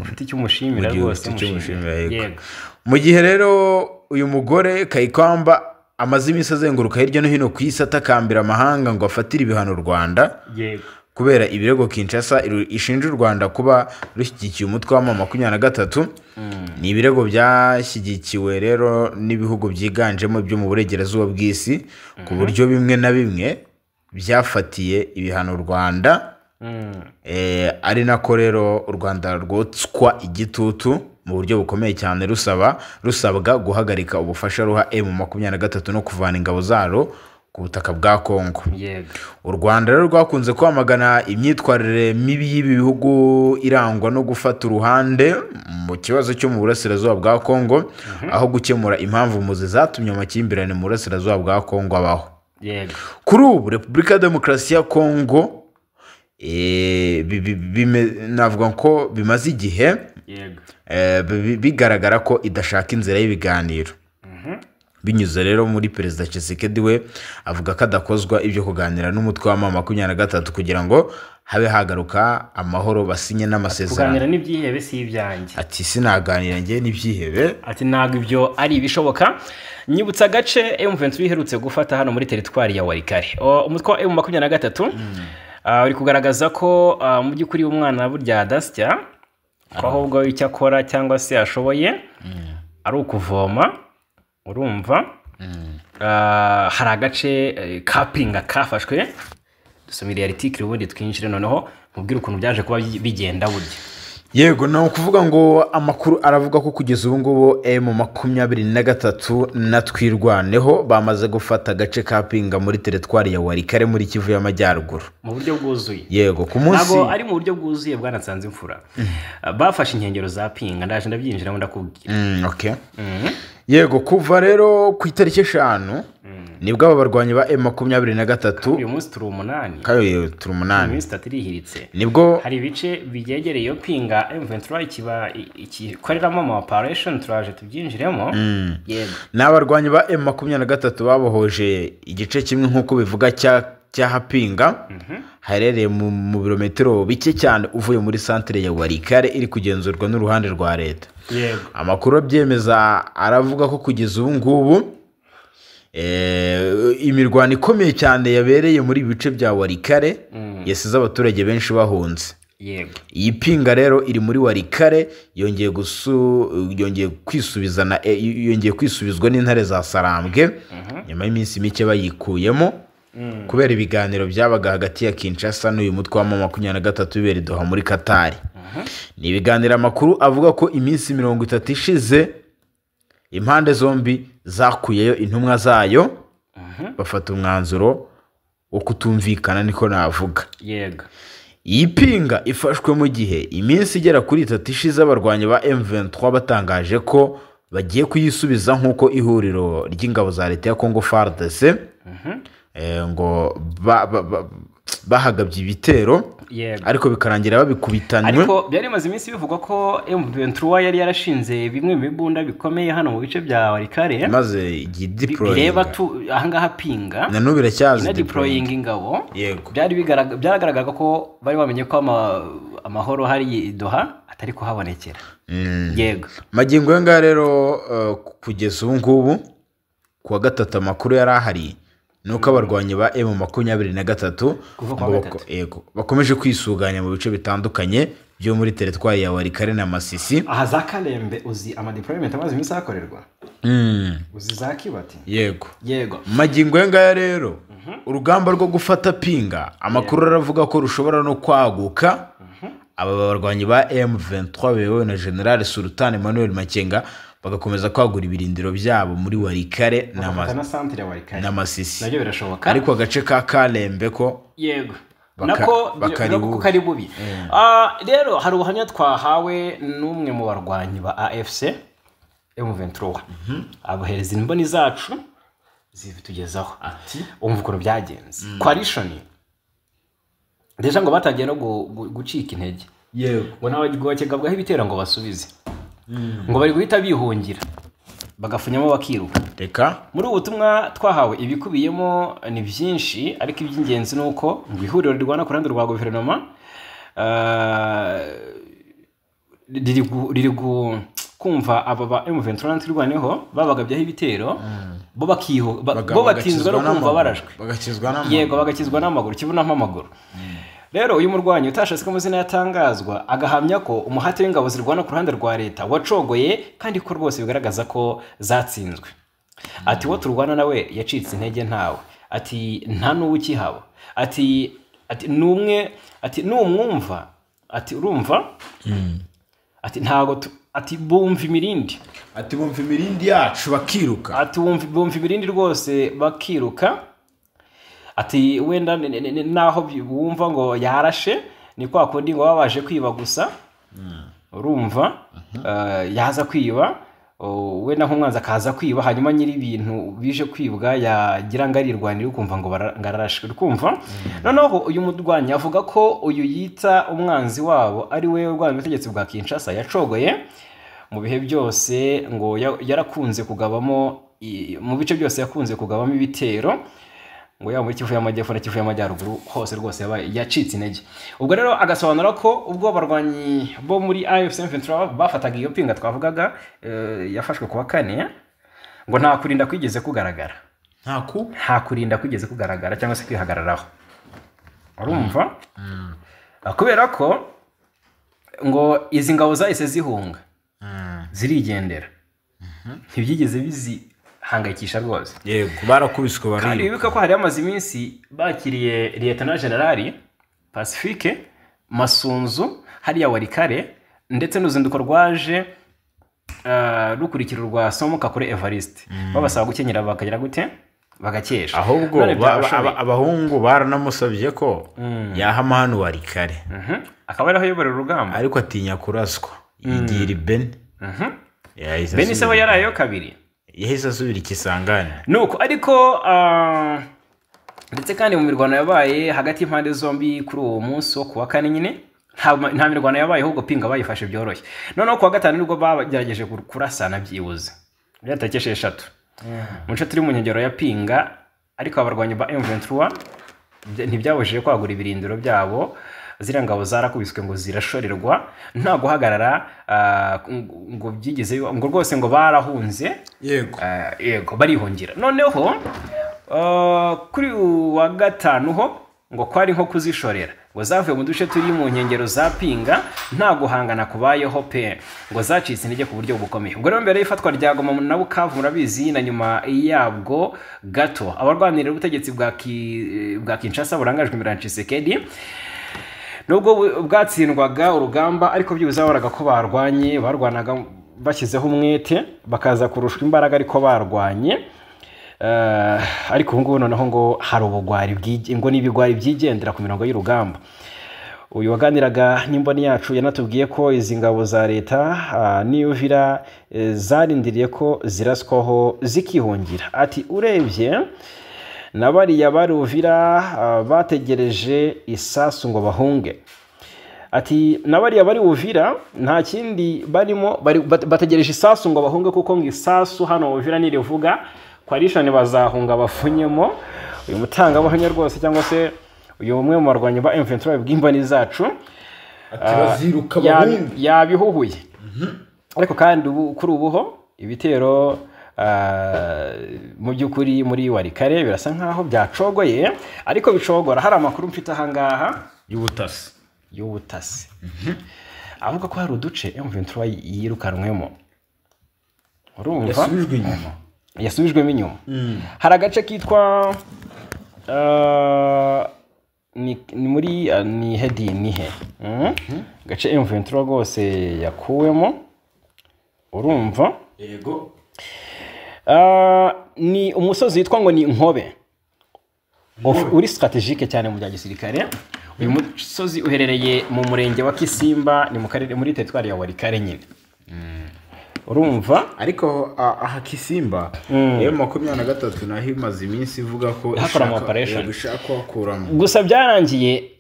ufite icyo umushimira rwose, umushimira. Yego. Mu gihe rero uyu mugore Kayikwamba amaze iminsi azenguruka hirya no hino ku isi atakambira amahanga ngo afatire ibihano u Rwanda, yego, kubera ibirego Kinshasa ishinja u Rwanda kuba rushyigikiye umutwe wa M23. Ni ibirego byashyigikiwe rero n'ibihugu byiganjemo byo mu burengerazuba bw'isi, ku buryo bimwe na bimwe byafatiye ibihano u Rwanda. Ari nako rero u Rwanda rwotswa igitutu mu buryo bukomeye cyane, rusabwa guhagarika ubufasha ruha M23 no kuvana ingabo zaro ku butaka bwa Kongo. Yego. U Rwanda rero rwakunze kwamagana imyitwarire mibi y'ibi bihugu irangwa no gufata uruhande mu kibazo cyo mu burasirazuba bwa Kongo, aho gukemura impamvu muzi zatumye amakimbirane mu burasirazuba bwa Kongo abaho. Yego. Kuri ubu Repubulika ya Demokarasi ya Kongo navuga ko bimaze igihe, yego, bigaragara ko idashaka inzira y'ibiganiro. Binyuze rero muri Perezida Tshisekedi we avuga ko adakozwa ibyo kuganira n'umutwe wa M23 kugira ngo habe hagaruka amahoro, basinye n'amasezerano. Kuganira n'ibyihebe si ibyanjye. Ati sinaganira nge n'ibyihebe. Ati ntabwo ibyo ari ibishoboka. Nyibutsa agace M23 iherutse gufata hano muri teritwari ya Walikale. Umutwe wa M23 uri kugaragaza ko mu by'ukuri umwana burya adasya, ko ahubwo icyo akora cyangwa se ashoboye ari ukuvoma. Urumva? Hari agace ka Pinga kafashwe. Dusomire article ubundi twinjire noneho mubwire ukuntu byaje kuba bigenda burya. Yego, no kuvuga ngo amakuru aravuga ko kugeza ubu ngubu M23 na Twirwaneho bamaze gufata agace ka Pinga muri teritwari ya Walikale muri Kivu y'Amajyaruguru mu buryo bwuzuye. Yego, ku munsi ntabwo ari mu buryo bwuzuye bwana Nsanzimfura. Bafashe inkengero za Pinga, ndaje ndabyinjiramo ndakubwira. Okay. Yego, kuva rero ku itariki 5 nibwo aba barwanyi ba M23, uyu munsi turi 8, kayo turi 8, iminsi itatu irihiritse, nibwo hari ibice byegereye iyo Pinga M23 ikiba ikikoreramo ama operation, turaje tubyinjiremo. Yego, n'abarwanyi ba M23 babohoje igice kimwe nkuko bivuga cya Pinga, haherereye mu birometero bike cyane uvuye muri centre ya Walikale iri kugenzurwa n'uruhande rwa leta. Yego. Amakuru abyemeza aravuga ko kugeza ubu ngubu imirwano ikomeye cyane yabereye muri ibice bya Walikale yasize abaturage benshi bahunze. Yego. Iyi Pinga rero iri muri Walikale yongeye kwisubizana, yongeye kwisubizwa n'intare za Sarambwe nyuma y'iminsi mike bayikuyemo kubera ibiganiro byabaga hagati ya Kinshasa n'uyu mutwe wa M23 bibera Doha muri Qatar. Ni ibiganiro amakuru avuga ko iminsi 30 ishize impande zombi zakuyeyo intumwa zayo, bafata umwanzuro wo kutumvikana, niko navuga. Yego. Iyi Pinga ifashwe mu gihe iminsi igera kuri 3 ishize abarwanyi ba M23 batangaje ko bagiye kuyisubiza nk'uko ihuriro ry'ingabo za leta ya Congo FARDC ngo Bahagabye ibitero ariko bikarangira babikubitanywe. Ariko byari bimaze iminsi bivugwa ko M23 yari yarashinze bimwe mu bibunda bikomeye hano mu bice bya Walikale, maze deploying bireba ahangaha Pinga na n'ubu biracyazi deploying ingabo. Yego. Byari byaragaragaraga ko bari bamenye ko amahoro hari Doha atari kuhabonekera. Yego. Magingo yo ngaha rero kugeza ubu ngubu kuwa gatatu amakuru yari ahari nuko abarwanyi ba M23 yego bakomeje kwisuganya mu bice bitandukanye byo muri teritwari ya Walikale na Masisi. Aha za Kalembe uzi ama deployment amaze iminsi akorerwa. Uzi za Kibati. Yego. Yego. Magingo yo ngaya rero urugamba rwo gufata Pinga amakuru aravuga ko rushobora no kwaguka. Aba barwanyi ba M23 bewe na General Sultan Emmanuel Makenga bagakomeza kwagura ibirindiro byabo muri Walikale na Masisi. Nabyo birashoboka. Ariko agace ka Kalembe ko yego nako kari bubi. Rero hari ubuhamya twahawe n'umwe mu barwanyi ba AFC M23. Abohereza imboni zacu zibitugezaho. Ati umva ukuntu byagenze. Coalition deja ngo batangiye no gucika intege. Yego. Ngo n'abagwakegabwaho ibitero ngo basubize. Ngo bari guhita bihungira bagafunyamo bakiruka. Reka muri ubu butumwa twahawe ibikubiyemo ni byinshi, ariko iby'ingenzi nuko ngo ihuriro rirwana ku ruhande rwa guverinoma riri kumva aba ba M23 ntirwaneho babagabyaho ibitero bo bakiho bo batinzwe no kumva barashwe bagakizwa n'amaguru. Yego, bagakizwa n'amaguru kibuna amaguru. Rero uyu murwanyi utashatse ko amazina yatangazwa agahamya ko umuhate w'ingabo zirwana ku ruhande rwa leta wacogoye kandi ko rwose bigaragaza ko zatsinzwe. Ati wo turwana nawe yacitse intege ntawe. Ati nta n'uwo ukihaba. Ati numwe, ati numwumva, ati urumva? Ati ntago ati bumva imirindi. Ati bumva imirindi yacu bakiruka. Ati bumva imirindi rwose bakiruka. Ati wenda naho bumva ngo yarashe ni kwa kundi ngo babaje kwiba gusa. Urumva yaza kwiba wenda nk'umwanzi akaza kwiba hanyuma nyiri ibintu bije kwibwa yagira ngo arirwanira ukumva ngo ngararashe ukumva. Noneho uyu murwanyi avuga ko uyu yita umwanzi wabo ari we urwanya ubutegetsi bwa Kinshasa yacogoye mu bihe byose, ngo yarakunze kugabamo mu bice byose yakunze kugabamo ibitero ngo yaba muri Kivu y'Amajyepfo na Kivu y'Amajyaruguru hose rwose yabaye yacitse intege. Ubwo rero agasobanura ko ubwo abarwanyi bo muri AFC M23 bafataga iyo Pinga twavugaga yafashwe kuwa kane, ngo nta kurinda kwigeze kugaragara. Nta kurinda kwigeze kugaragara cyangwa se kwihagararaho. Urumva? Kubera ko ngo izi ngabo zahise zihunga zirigendera. Ntibyigeze bizi hangayikisha rwose. Yego, barakubiswe bari. Kandi wibuka ko hari amaze iminsi bakiriye Lieutenant General Pacifique Masunzu hariya Walikale, ndetse n'uruzinduko rwaje rukurikira rwa Somoka kuri Evariste. Babasaba gukenyera bakagira gute? Bagakesha. Ahubwo abahungu baranamusabye ko yahama hano Walikale. Akaba ariho ayobora urugamba. Ariko atinya kuraswa. Yigira Ben. Beni se yarayo kabiri. Yahise asubira ikisangane. Nuko ariko ndetse kandi mu mirwano yabaye hagati y'impande zombi kuri uwo munsi wo kuwa kane nyine nta mirwano yabaye, ahubwo Pinga bayifashe byoroshye. Noneho kuwa gatanu nibwo bagerageje kurasana byibuze byatariki 6 mu nce turi mu nkengero ya Pinga, ariko abarwanyi ba M23 ntibyabujije kwagura ibirindiro byabo. Ziriya ngabo zarakubiswe ngo zirashorerwa nta guhagarara, ngo byigeze ngo rwose ngo barahunze. Yego. Yego barihungira. Noneho kuri wa gatanu ho ngo kwari nko kuzishorera, ngo zavuye mu duce turi mu nkengero za Pinga nta guhangana kubayeho pe, ngo zacitse intege ku buryo bukomeye. Ubwo rero mbere y'ifatwa rya Goma na Bukavu murabizi na nyuma yabwo gato abarwanirira ubutegetsi bwa Kinshasa burangajwe imbere na Tshisekedi nubwo bwatsindwaga urugamba, ariko byibuze babonaga ko barwanye, barwanaga bashyizeho umwete bakaza kurushwa imbaraga ariko barwanye. Ariko ubu ngubu noneho ngo hari ubugwari ngo n'ibigwari byigendera ku mirongo y'urugamba. Uyu waganiraga n'imboni yacu yanatubwiye ko izi ngabo za leta n'Uvira zarindiriye ko ziraswaho zikihungira. Ati urebye Na bariya bari Uvira bategereje isasu ngo bahunge. Ati na bariya bari Uvira nta kindi barimo, bategereje isasu ngo bahunge, kuko ngo isasu hano Uvira nirivuga coalition bazahunga bafunyemo. Uyu mutangabuhamya rwose cyangwa se uyu umwe mu barwanyi ba M23 bw'imbani zacu ati baziruka bahunge, yabihuhuye. Ariko kandi kuri ubuho ibitero mu by'ukuri muri Walikale birasa nkaho byacogoye, ariko bicogora. Hari amakuru mfite ahangaha y'ubutasi avuga ko hari uduce M23 yirukanwemo. Urumva yasubijwemo inyuma. Hari agace kitwa ni muri ni hedi nihe gace M23 rwose yakuwemo. Urumva yego ni umusozi witwa ngo ni Nkobe, uri strategique cyane mu bya gisirikare. Uyu musozi uherereye mu murenge wa Kisimba, ni mu karere muri teritwari ya Walikale nyine. Urumva ariko aha Kisimba M23 naho imaze iminsi ivuga ko ishaka kuhakuramo. Gusa byarangiye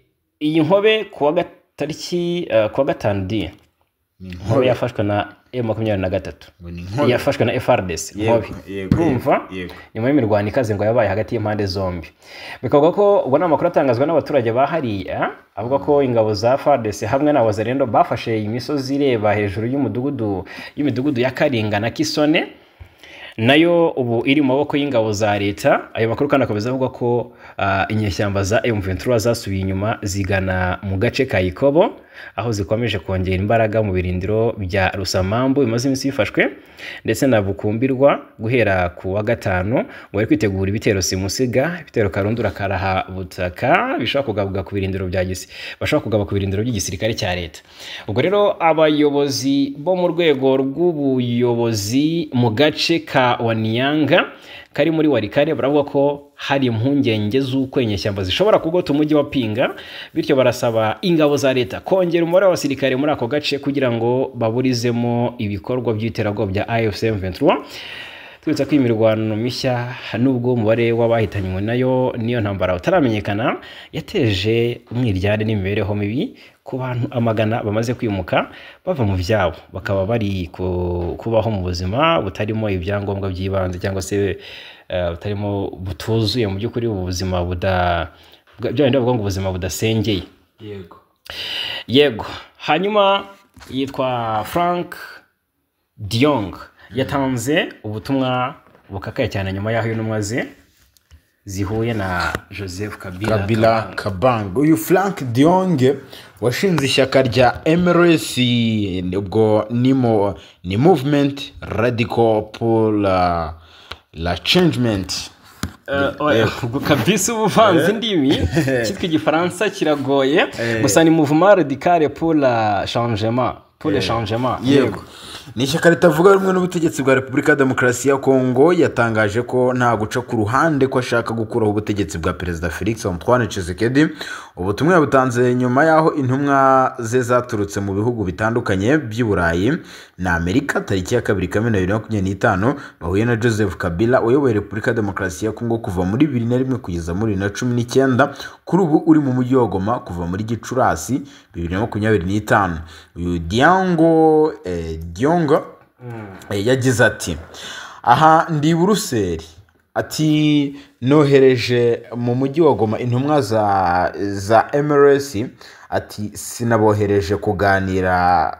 iyi Nkobe kuwa tariki kuwa 5 D Nkobe yafashwe na M23, yafashwe na FARDC Nkobe. Urumva nyuma y'imirwano ikaze ngo yabaye hagati y'impande zombi, bikavuga ko ubwo amakuru atangazwa n'abaturage bahariya avuga ko ingabo za FARDC hamwe na Wazalendo bafashe imisozi ireba hejuru y'imidugudu ya Karinga na Kisone, nayo ubu iri mu maboko y'ingabo za leta. Ayo makuru kandi akomeza avuga ko inyeshyamba za M23 zasubiye inyuma zigana mu gace ka Ikobo, aho zikomeje kongera imbaraga mu birindiro bya Rusamambu bimaze iminsi bifashwe ndetse na Bukumbirwa guhera ku wa 5, ngo bari kwitegura ibitero simusiga, ibitero karundura karaha butaka bishobora kugabwa ku birindiro bya gisi bashobora kugaba ku birindiro by'igisirikare cya leta. Ubwo rero abayobozi bo mu rwego rw'ubuyobozi mu gace ka Wanianga kari muri Walikale baravuga ko hari impungenge z'uko inyeshyamba zishobora kugota umujyi wa Pinga, bityo barasaba ingabo za leta kongera umubare w'abasirikare muri ako gace kugira ngo baburizemo ibikorwa by'iterabwoba bya AFC M23. Twibutsa ko imirwano mishya nubwo umubare w'abahitanywe nayo niyo ntambara utaramenyekana yateje umwiryane n'imibereho mibi ku bantu amagana bamaze kwimuka bava mu byabo, bakaba bari kubaho mu buzima butarimo ibyangombwa by'ibanze cyangwa se butarimo butuzuye mu by'ukuri, ubuzima bwa ubuzima budasengeye. Yego yego. Hanyuma yitwa Frank Diong yatanze ubutumwa bukakaye cyane nyuma y'aho intumwa ze zihuye na Joseph Kabila Kabange. Uyu Frank Diong washinze ishyaka rya MRC, ubwo ni Movement Radical pour la Changement. Kabisa ubuvanze indimi cyitwa igifaransa kiragoye, gusa ni Mouvement Radical pour la Changement, pour le changement. Yego. Ni ishyaka ritavuga rumwe n'ubutegetsi bwa Repubulika ya Demokarasi ya Kongo. Yatangaje ko nta guca ku ruhande ko ashaka gukuraho ubutegetsi bwa Perezida Felix Antoine Tshisekedi. Ubutumwa yabutanze nyuma y'aho intumwa ze zaturutse mu bihugu bitandukanye by'i Burayi na Amerika tariki ya 2 Kamena 2025 bahuye na Joseph Kabila uyoboye Repubulika ya Demokarasi ya Kongo kuva muri 2001 kugeza muri 2019, kuri ubu uri mu mujyi wa Goma kuva muri Gicurasi 2025. Uyu Diongo yagize ati aha ndi Buruseli, ati nohereje mu mujyi wa Goma intumwa za MRC, ati sinabohereje kuganira,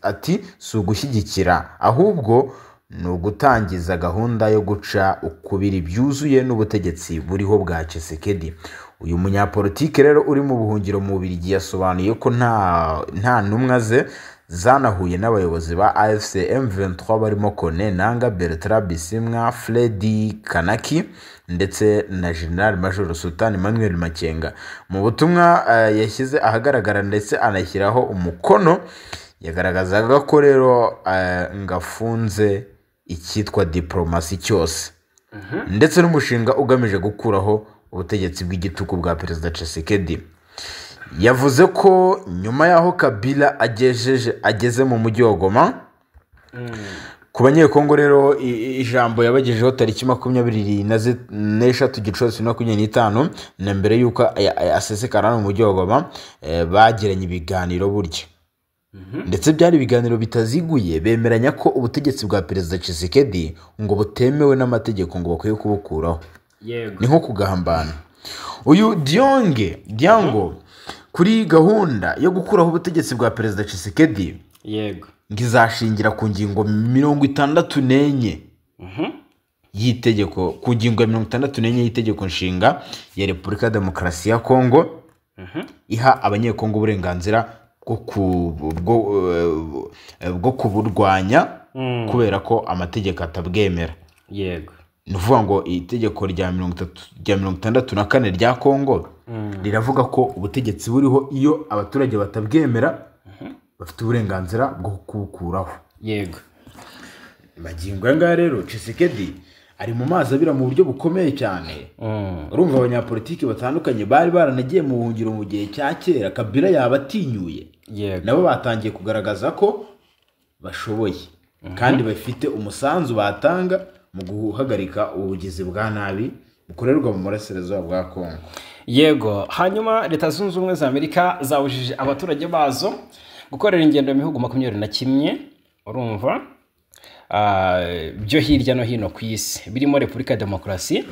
ati si ugushyigikira ahubwo ni ugutangiza gahunda yo guca ukubiri byuzuye n'ubutegetsi buriho bwa Tshisekedi. Uyu munyapolitike rero uri mu buhungiro mu Bubiligi yasobanuye ko nta ntumwa ze zanahuye n'abayobozi ba AFC M23 barimo Kone Nanga, Bertrand Bisimwa, Freddy Kanaki ndetse na General Major Sultan Emmanuel Makenga. Mu butumwa yashyize ahagaragara ndetse anashyiraho umukono, yagaragazaga ko rero ngafunze icyitwa diplomasi cyose ndetse n'umushinga ugamije gukuraho ubutegetsi bw'igitugu bwa Perezida Tshisekedi. Yavuze ko nyuma y'aho Kabila ageze mu mujyi wa Goma, Ku Banyekongo rero, ijambo yabagejejeho tariki 23 Gicurasi 2025, na mbere y'uko asesekara hano mu mujyi wa Goma, bagiranye ibiganiro burya, ndetse byari ibiganiro bitaziguye, bemeranya ko ubutegetsi bwa Perezida Tshisekedi ngo butemewe n'amategeko, ngo bakwiye kubukuraho. Ni nko kugambana. Uyu Dionge Diango kuri gahunda yo gukuraho ubutegetsi bwa Perezida Tshisekedi ngo izashingira ku ngingo 64 y'itegeko, ku ngingo ya 64 y'itegeko nshinga ya Repubulika ya Demokarasi ya Kongo, iha Abanyekongo uburenganzira bwo kuburwanya kubera ko amategeko atabwemera. Ni ukuvuga ngo itegeko rya 30, rya 64 rya Kongo riravuga ko ubutegetsi buriho, iyo abaturage batabwemera, bafite uburenganzira bwo kubukuraho. Magingo aya ngaya rero, Tshisekedi ari mu mazi abira mu buryo bukomeye cyane. Urumva, abanyapolitiki batandukanye bari baranagiye mu buhungiro mu gihe cya kera Kabila yabatinyuye, nabo batangiye kugaragaza ko bashoboye kandi bafite umusanzu batanga mu guhagarika ubugizi bwa nabi bukorerwa mu burasirazuba bwa Kongo. Yego. Hanyuma Leta Zunze Ubumwe za Amerika zabujije abaturage bazo gukorera ingendo mu bihugu 21, urumva, byo hirya no hino ku isi, birimo Repubulika ya Demokarasi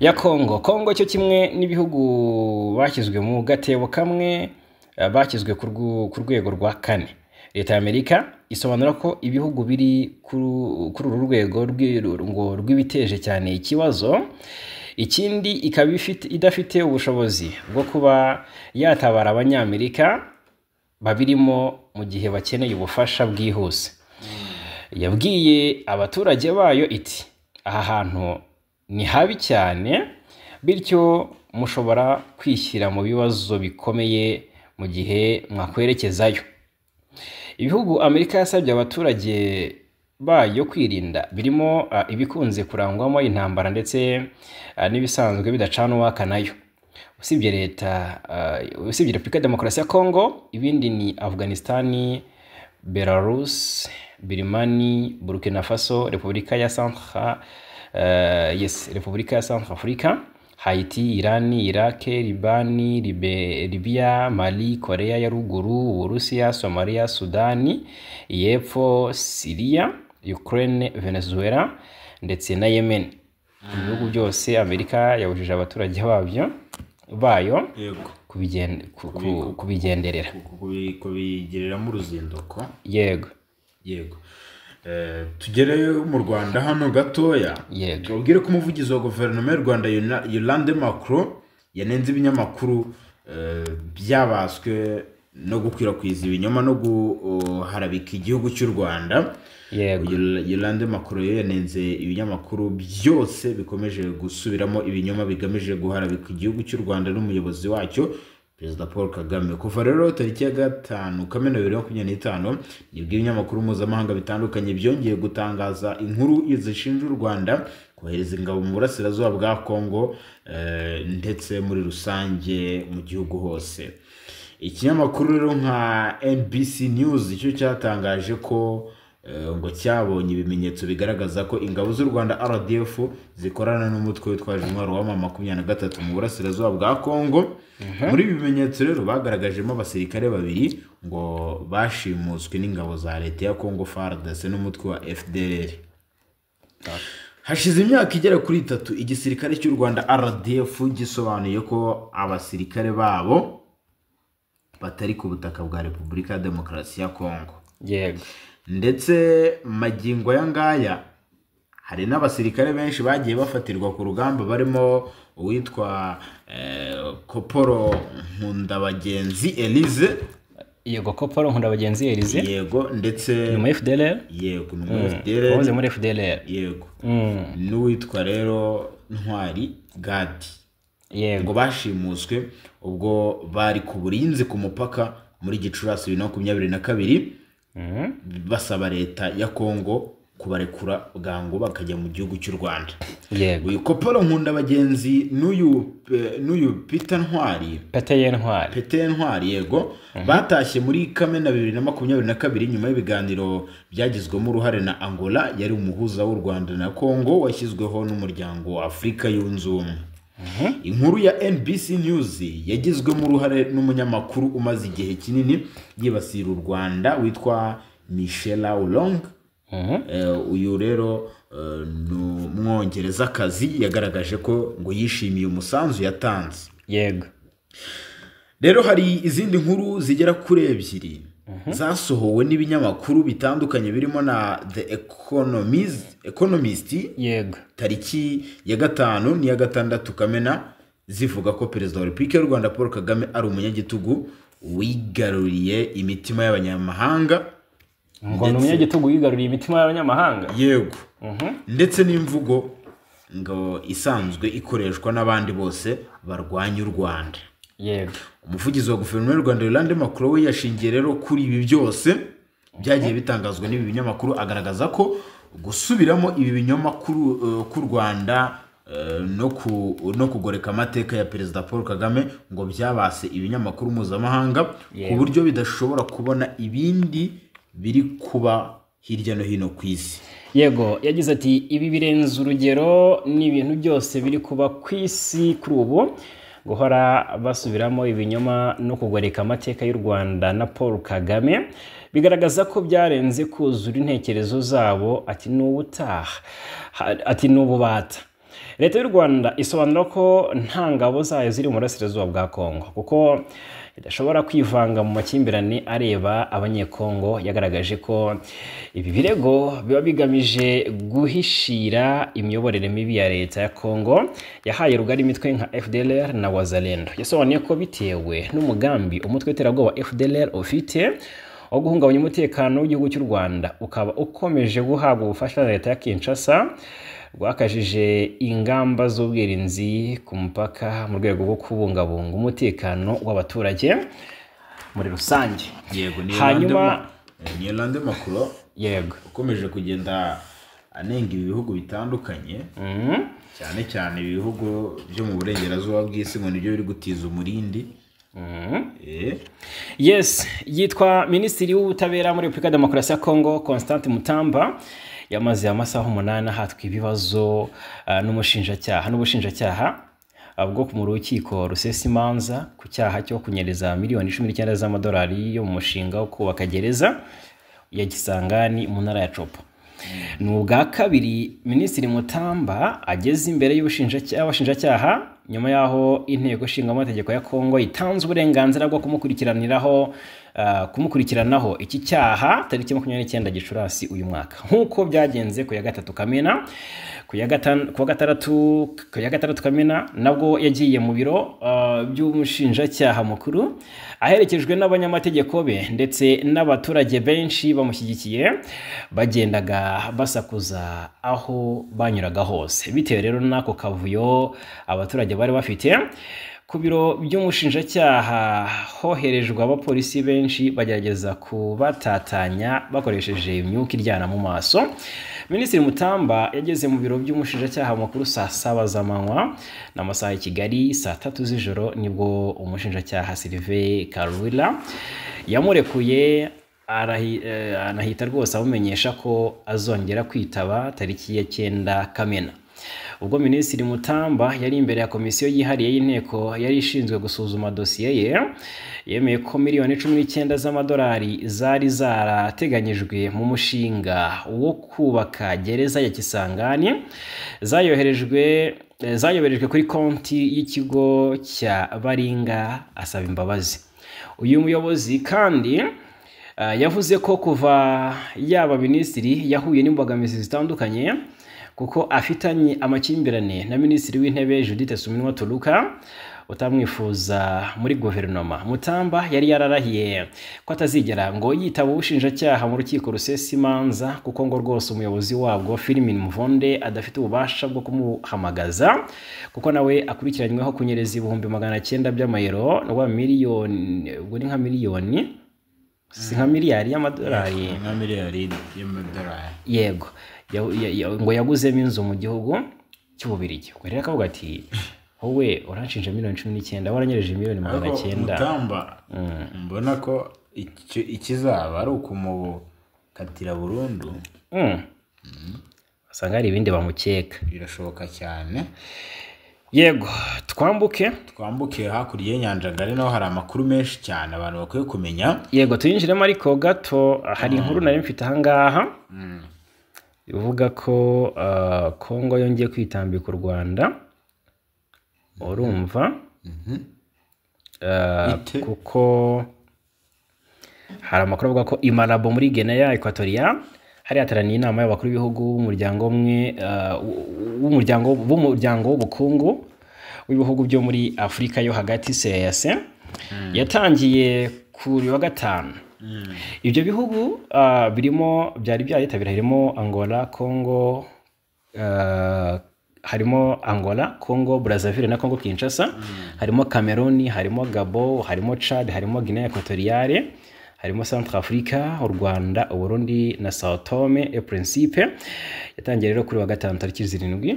ya Kongo. Kongo cyo kimwe n'ibihugu bashyizwe mu gatebo kamwe, bashyizwe ku rwego rwa kane. Leta ya Amerika isobanura ko ibihugu biri kuri uru rwego ngo rw'ibiteje cyane ikibazo, ikindi ikaba idafite ubushobozi bwo kuba yatabara Abanyamerika babirimo mu gihe bakeneye ubufasha bwihuse. Yabwiye abaturage bayo iti: "Aha hantu ni habi cyane, bityo mushobora kwishyira mu bibazo bikomeye mu gihe mwakwerekezayo." Ibihugu Amerika yasabye abaturage bayo kwirinda birimo ibikunze kurangwamo intambara ndetse n'ibisanzwe bidacana uwaka nayo. Usibye Repubulika ya Demokarasi ya Kongo, ibindi ni Afghanistan, Belarus, Birmani, Burkina Faso, Repubulika ya Centrafrica, Haiti, Iran, Iraq, Libani, Libya, Mali, Korea ya Ruguru, Uburusiya, Somalia, Sudani y'Epfo, Syria, Ukraine, Venezuela ndetse na Yemen. Ibihugu byose Amerika yabujije abaturage bayo kubigenderera, kubigiriramo uruzinduko. Yego. Tugere mu Rwanda hano gatoya. Tubabwire ko umuvugizi wa guverinoma y'u Rwanda, Yolande Macron, yanenze ibinyamakuru byabaswe no gukwirakwiza ibinyoma no guharabika igihugu cy'u Rwanda. Yolande Macron yo yanenze ibinyamakuru byose bikomeje gusubiramo ibinyoma bigamije guharabika igihugu cy'u Rwanda n'umuyobozi wacyo, Perezida Paul Kagame. Kuva rero tariki ya 5 Kamena 2025, nibwo ibinyamakuru mpuzamahanga bitandukanye byongeye gutangaza inkuru zishinja u Rwanda kohereza ingabo mu burasirazuba bwa Kongo, ndetse muri rusange mu gihugu hose. Ikinyamakuru rero nka NBC News cyo cyatangaje ko ngo cyabonye ibimenyetso bigaragaza ko ingabo z'u Rwanda RDF zikorana n'umutwe witwaje intwaro wa M23 mu burasirazuba bwa Kongo. Muri ibi bimenyetso rero bagaragajemo abasirikare babiri ngo bashimuswe n'ingabo za leta ya Kongo FARDC n'umutwe wa FDLR. Hashize imyaka igera kuri 3 igisirikare cy'u Rwanda RDF gisobanuye ko abasirikare babo batari ku butaka bwa Repubulika ya Demokarasi ya Kongo. Ndetse magingo aya ngaya hari n'abasirikare benshi bagiye bafatirwa ku rugamba, barimo uwitwa Koporo Nkundabagenzi Elise. Yego, Koporo Nkundabagenzi Elise. Yego, ndetse ni muri FDLR. Yego, ni muri FDLR. Wahoze muri FDLR. Yego. N'uwitwa rero Ntwari Gadi. Ngo bashimuswe ubwo bari ku burinzi ku mupaka muri Gicurasi 2022, basaba leta ya Kongo kubarekura bwangu bakajya mu gihugu cy'u Rwanda. Yego. Uyu Kopolo Nkundabagenzi n'uyu Peter Ntwari, Peter Ntwari, yego, batashye muri Kamena 2022 nyuma y'ibiganiro byagizwemo uruhare na Angola yari umuhuza w'u Rwanda na Congo washyizweho n'umuryango wa Afurika yunze ubumwe. Inkuru ya NBC News yagizwemo uruhare n'umunyamakuru umaze igihe kinini yibasira u Rwanda witwa Michela Olong. Uyu rero ni umwongerezakazi, yagaragaje ko ngo yishimiye umusanzu yatanze. Yego. Rero hari izindi nkuru zigera kuri 2 zasohowe n'ibinyamakuru bitandukanye birimo na The Economist. Yego. Tariki ya 5 n'iya 6 Kamena, zivuga ko Perezida wa Repubulika y'u Rwanda Paul Kagame ari umunyagitugu wigaruriye imitima y'abanyamahanga. Ngo ni umunyagitugu wigaruriye imitima y'abanyamahanga? Yego. Ndetse n'imvugo ngo isanzwe ikoreshwa n'abandi bose barwanya u Rwanda. Yego. Umuvugizi wa guverinoma y'u Rwanda Yolande Makuru we yashingiye rero kuri ibi byose byagiye bitangazwa n'ibi binyamakuru, agaragaza ko gusubiramo ibi binyoma ku Rwanda no kugoreka amateka ya Perezida Paul Kagame ngo byabase ibinyamakuru mpuzamahanga ku buryo bidashobora kubona ibindi biri kuba hirya no hino ku isi. Yego, yagize ati ibi birenze urugero ni ibintu byose biri kuba ku isi kuri ubu, guhora basubiramo ibinyoma no kugoreka amateka y'u Rwanda na Paul Kagame bigaragaza ko byarenze kuzura intekerezo zabo, ati n'ubutaha, ati n'ububata. Leta y'u Rwanda isobanura ko nta ngabo zayo ziri mu burasirazuba bwa Kongo kuko idashobora kwivanga mu makimbirane areba abanyekongo. Yagaragaje ko ibi birego biba bigamije guhishira imiyoborere mibi ya leta ya Kongo yahaye rugari imitwe nka FDLR na Wazalendo. Yasobanuye ko bitewe n'umugambi umutwe w'iterabwoba FDLR ufite wo guhungabanya umutekano w'igihugu cy'u Rwanda ukaba ukomeje guhabwa ubufasha na leta ya Kinshasa, rwakajije ingamba z'ubwirinzi ku mupaka mu rwego rwo kubungabunga umutekano w'abaturage muri rusange. Yego, hanyuma ni Yolande Makuru, yego, ukomeje kugenda anenga ibihugu bitandukanye, cyane cyane ibihugu byo mu burengerazuba bw'isi ngo nibyo biri gutiza umurindi. Yes, yitwa Minisitiri w'Ubutabera muri Repubulika ya Demokarasi ya Kongo Constant Mutamba yamaze amasaha 8 ahatwa ibibazo n'ubushinjacyaha bwo mu rukiko rusesa imanza ku cyaha cyo kunyereza miliyoni 19 z'amadolari yo mu mushinga wo kubaka gereza ya Kisangani mu ntara ya Chopo. Ni ubwa kabiri Minisitiri Mutamba ageze imbere y'ubushinjacyaha nyuma yaho inteko nshingamategeko ya Kongo itanze uburenganzira bwo kumukurikiranaho iki cyaha tariki 29 Gicurasi uyu mwaka, nkuko byagenze ku ya 3 Kamena. Ku ya 6 Kamena nabwo yagiye mu biro by'umushinjacyaha mukuru aherekejwe n'abanyamategeko be ndetse n'abaturage benshi bamushyigikiye, bagendaga basakuza aho banyuraga hose. Bitewe rero n'ako kavuyo abaturage bari bafite, ku biro by'umushinjacyaha hoherejwe abapolisi benshi bagerageza kubatatanya bakoresheje imyuka iryana mu maso. Minisitiri Mutamba yageze mu biro by'umushinjacyaha mukuru saa 7 z'amanywa n'amasaha ya Kigali saa 3 z'ijoro, nibwo umushinjacyaha Sylvain Karwila yamurekuye, anahita rwose amumenyesha ko azongera kwitaba tariki ya 9 Kamena. Ubwo Minisitiri Mutamba yari imbere ya komisiyo yihariye y'inteko yari ishinzwe gusuzuma dosiye ye, yemeye ko miliyoni 19 z'amadolari zari zarateganyijwe mu mushinga wo kubaka gereza ya Kisangani zayoherejwe kuri konti y'ikigo cya Baringa, asaba imbabazi. Uyu muyobozi kandi yavuze ko kuva yaba minisitiri yahuye n'imbogamizi zitandukanye kuko afitanye amakimbirane na Minisitiri w'Intebe Judith Suminwa Tuluka utamwifuza muri guverinoma. Mutamba yari yararahiye ko atazigera ngo yitaba ubushinjacyaha mu rukiko rusesa imanza kuko ngo rwose umuyobozi wabwo Firmin Muvonde adafite ububasha bwo kumuhamagaza, kuko nawe akurikiranyweho kunyereza 900,000 by'amayero, ubwo ni nka miliyoni Si nka miliyari y'amadolari? Nka miliyari y'amadolari. Yego. Ngo yaguzemo inzu mu gihugu cy'Ububirigi. Ubwo rero akavuga ati wowe uranshinja miliyoni 19, waranyereje miliyoni 900. Mutamba, mbona ko ikizaba ari ukumukatira burundu. Asanga hari ibindi bamukeka. Birashoboka cyane. Yego, twambuke hakurya y'inyanja ngari, naho hari amakuru menshi cyane abantu bakwiye kumenya. Yego, tuyinjiremo ariko gato hari inkuru nari mfite aha ngaha ivuga ko Kongo yongeye kwitambika u Rwanda. Urumva? Kuko hari amakuru avuga ko i Malabo muri Guinea Equatorial hari hateraniye inama y'abakuru b'ibihugu b'umuryango umwe w'umuryango w'ubukungu w'ibihugu byo muri Afurika yo hagati CEEAC, yatangiye kuri wa gatanu. Ibyo bihugu birimo byari byayitabira harimo Angola, Congo, harimo Angola, Congo Brazzaville na Congo Kinshasa, harimo Cameroon, harimo Gabon, harimo Chad, harimo Guinea Equatoriale, harimo Centrafrica, u Rwanda, u Burundi na Sao Tome et Principe. Yatangiye rero kuri wa gatanu tariki 7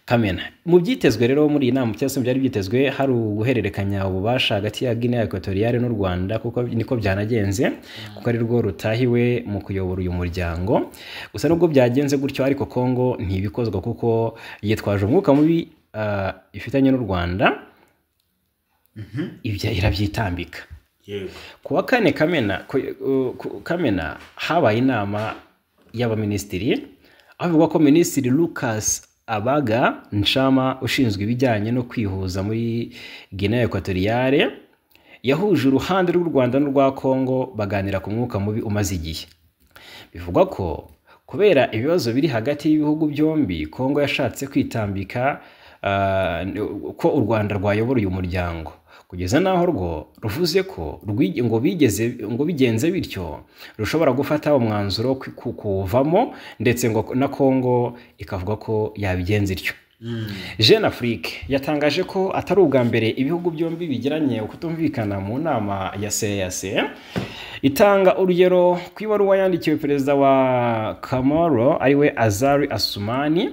Kamena. Mu byitezwe rero muri iyi nama cyangwa byari byitezwe hari uguhererekanya ububasha hagati ya Guinea Equatoriale n'u Rwanda, kuko niko byanagenze, kuko ari rwo rutahiwe mu kuyobora uyu muryango. Gusa nubwo byagenze gutyo ariko Kongo ntibikozwa kuko yitwaje umwuka mubi ifitanye n'u Rwanda, ibyo irabyitambika. Ku wa kane Kamena habaye inama y'abaminisitiri, aho bivugwa ko Minisitiri Lucas Abaga Nchama ushinzwe ibijyanye no kwihuza muri Guinea Equatoriale yahuje uruhande rw'u Rwanda n'urwa Kongo baganira ku mwuka mubi umaze igihe. Bivugwa ko kubera ibibazo biri hagati y'ibihugu byombi, Kongo yashatse kwitambika ko u Rwanda rwayobora uyu muryango, kugeza naho rwo ruvuze ko ngo bigenze bityo rushobora gufata umwanzuro kuwuvamo, ndetse ngo na Kongo ikavuga ko yabigenza ityo. Jeune Afrique yatangaje ko atari ubwa mbere ibihugu byombi bigiranye ukutumvikana mu nama ya CEEAC. Itanga urugero ku ibaruwa yandikiwe perezida wa Kamoro ariwe Azali Assoumani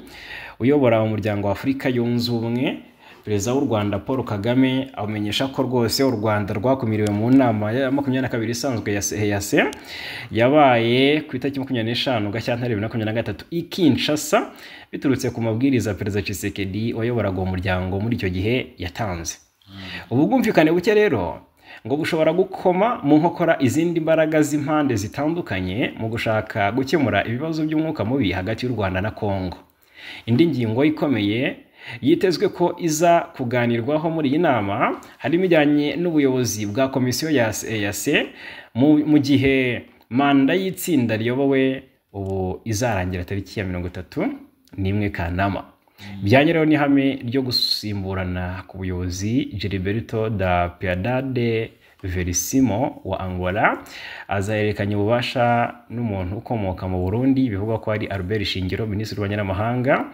uyobora umuryango wa Afurika yunze ubumwe. Perezida w'u Rwanda Paul Kagame amenyesha ko rwose u Rwanda rwakumiriwe mu nama ya 22 isanzwe ya CEEAC yabaye ku itariki 25 Gashyantare 2023 i Kinshasa, biturutse ku mabwiriza Perezida Tshisekedi wayoboraga uwo muryango muri icyo gihe yatanze. Ubu bwumvikane buke rero ngo bushobora gukoma mu nkokora izindi mbaraga z'impande zitandukanye mu gushaka gukemura ibibazo by'umwuka mubi hagati y'u Rwanda na Kongo. Indi ngingo ikomeye yitezwe ko iza kuganirwaho muri iyi nama harimo ijyanye n'ubuyobozi bwa komisiyo ya CEEAC mu gihe manda y'itsinda riyobowe ubu izarangira tariki ya 31 Kanama. Bijyanye rero n'ihame ryo gusimburana ku buyobozi, Gilberto da Piedade Verissimo wa Angola azahererekanya ububasha n'umuntu ukomoka mu Burundi, bivugwa ko ari Albert Shingiro, minisitiri w'ububanyi n'amahanga,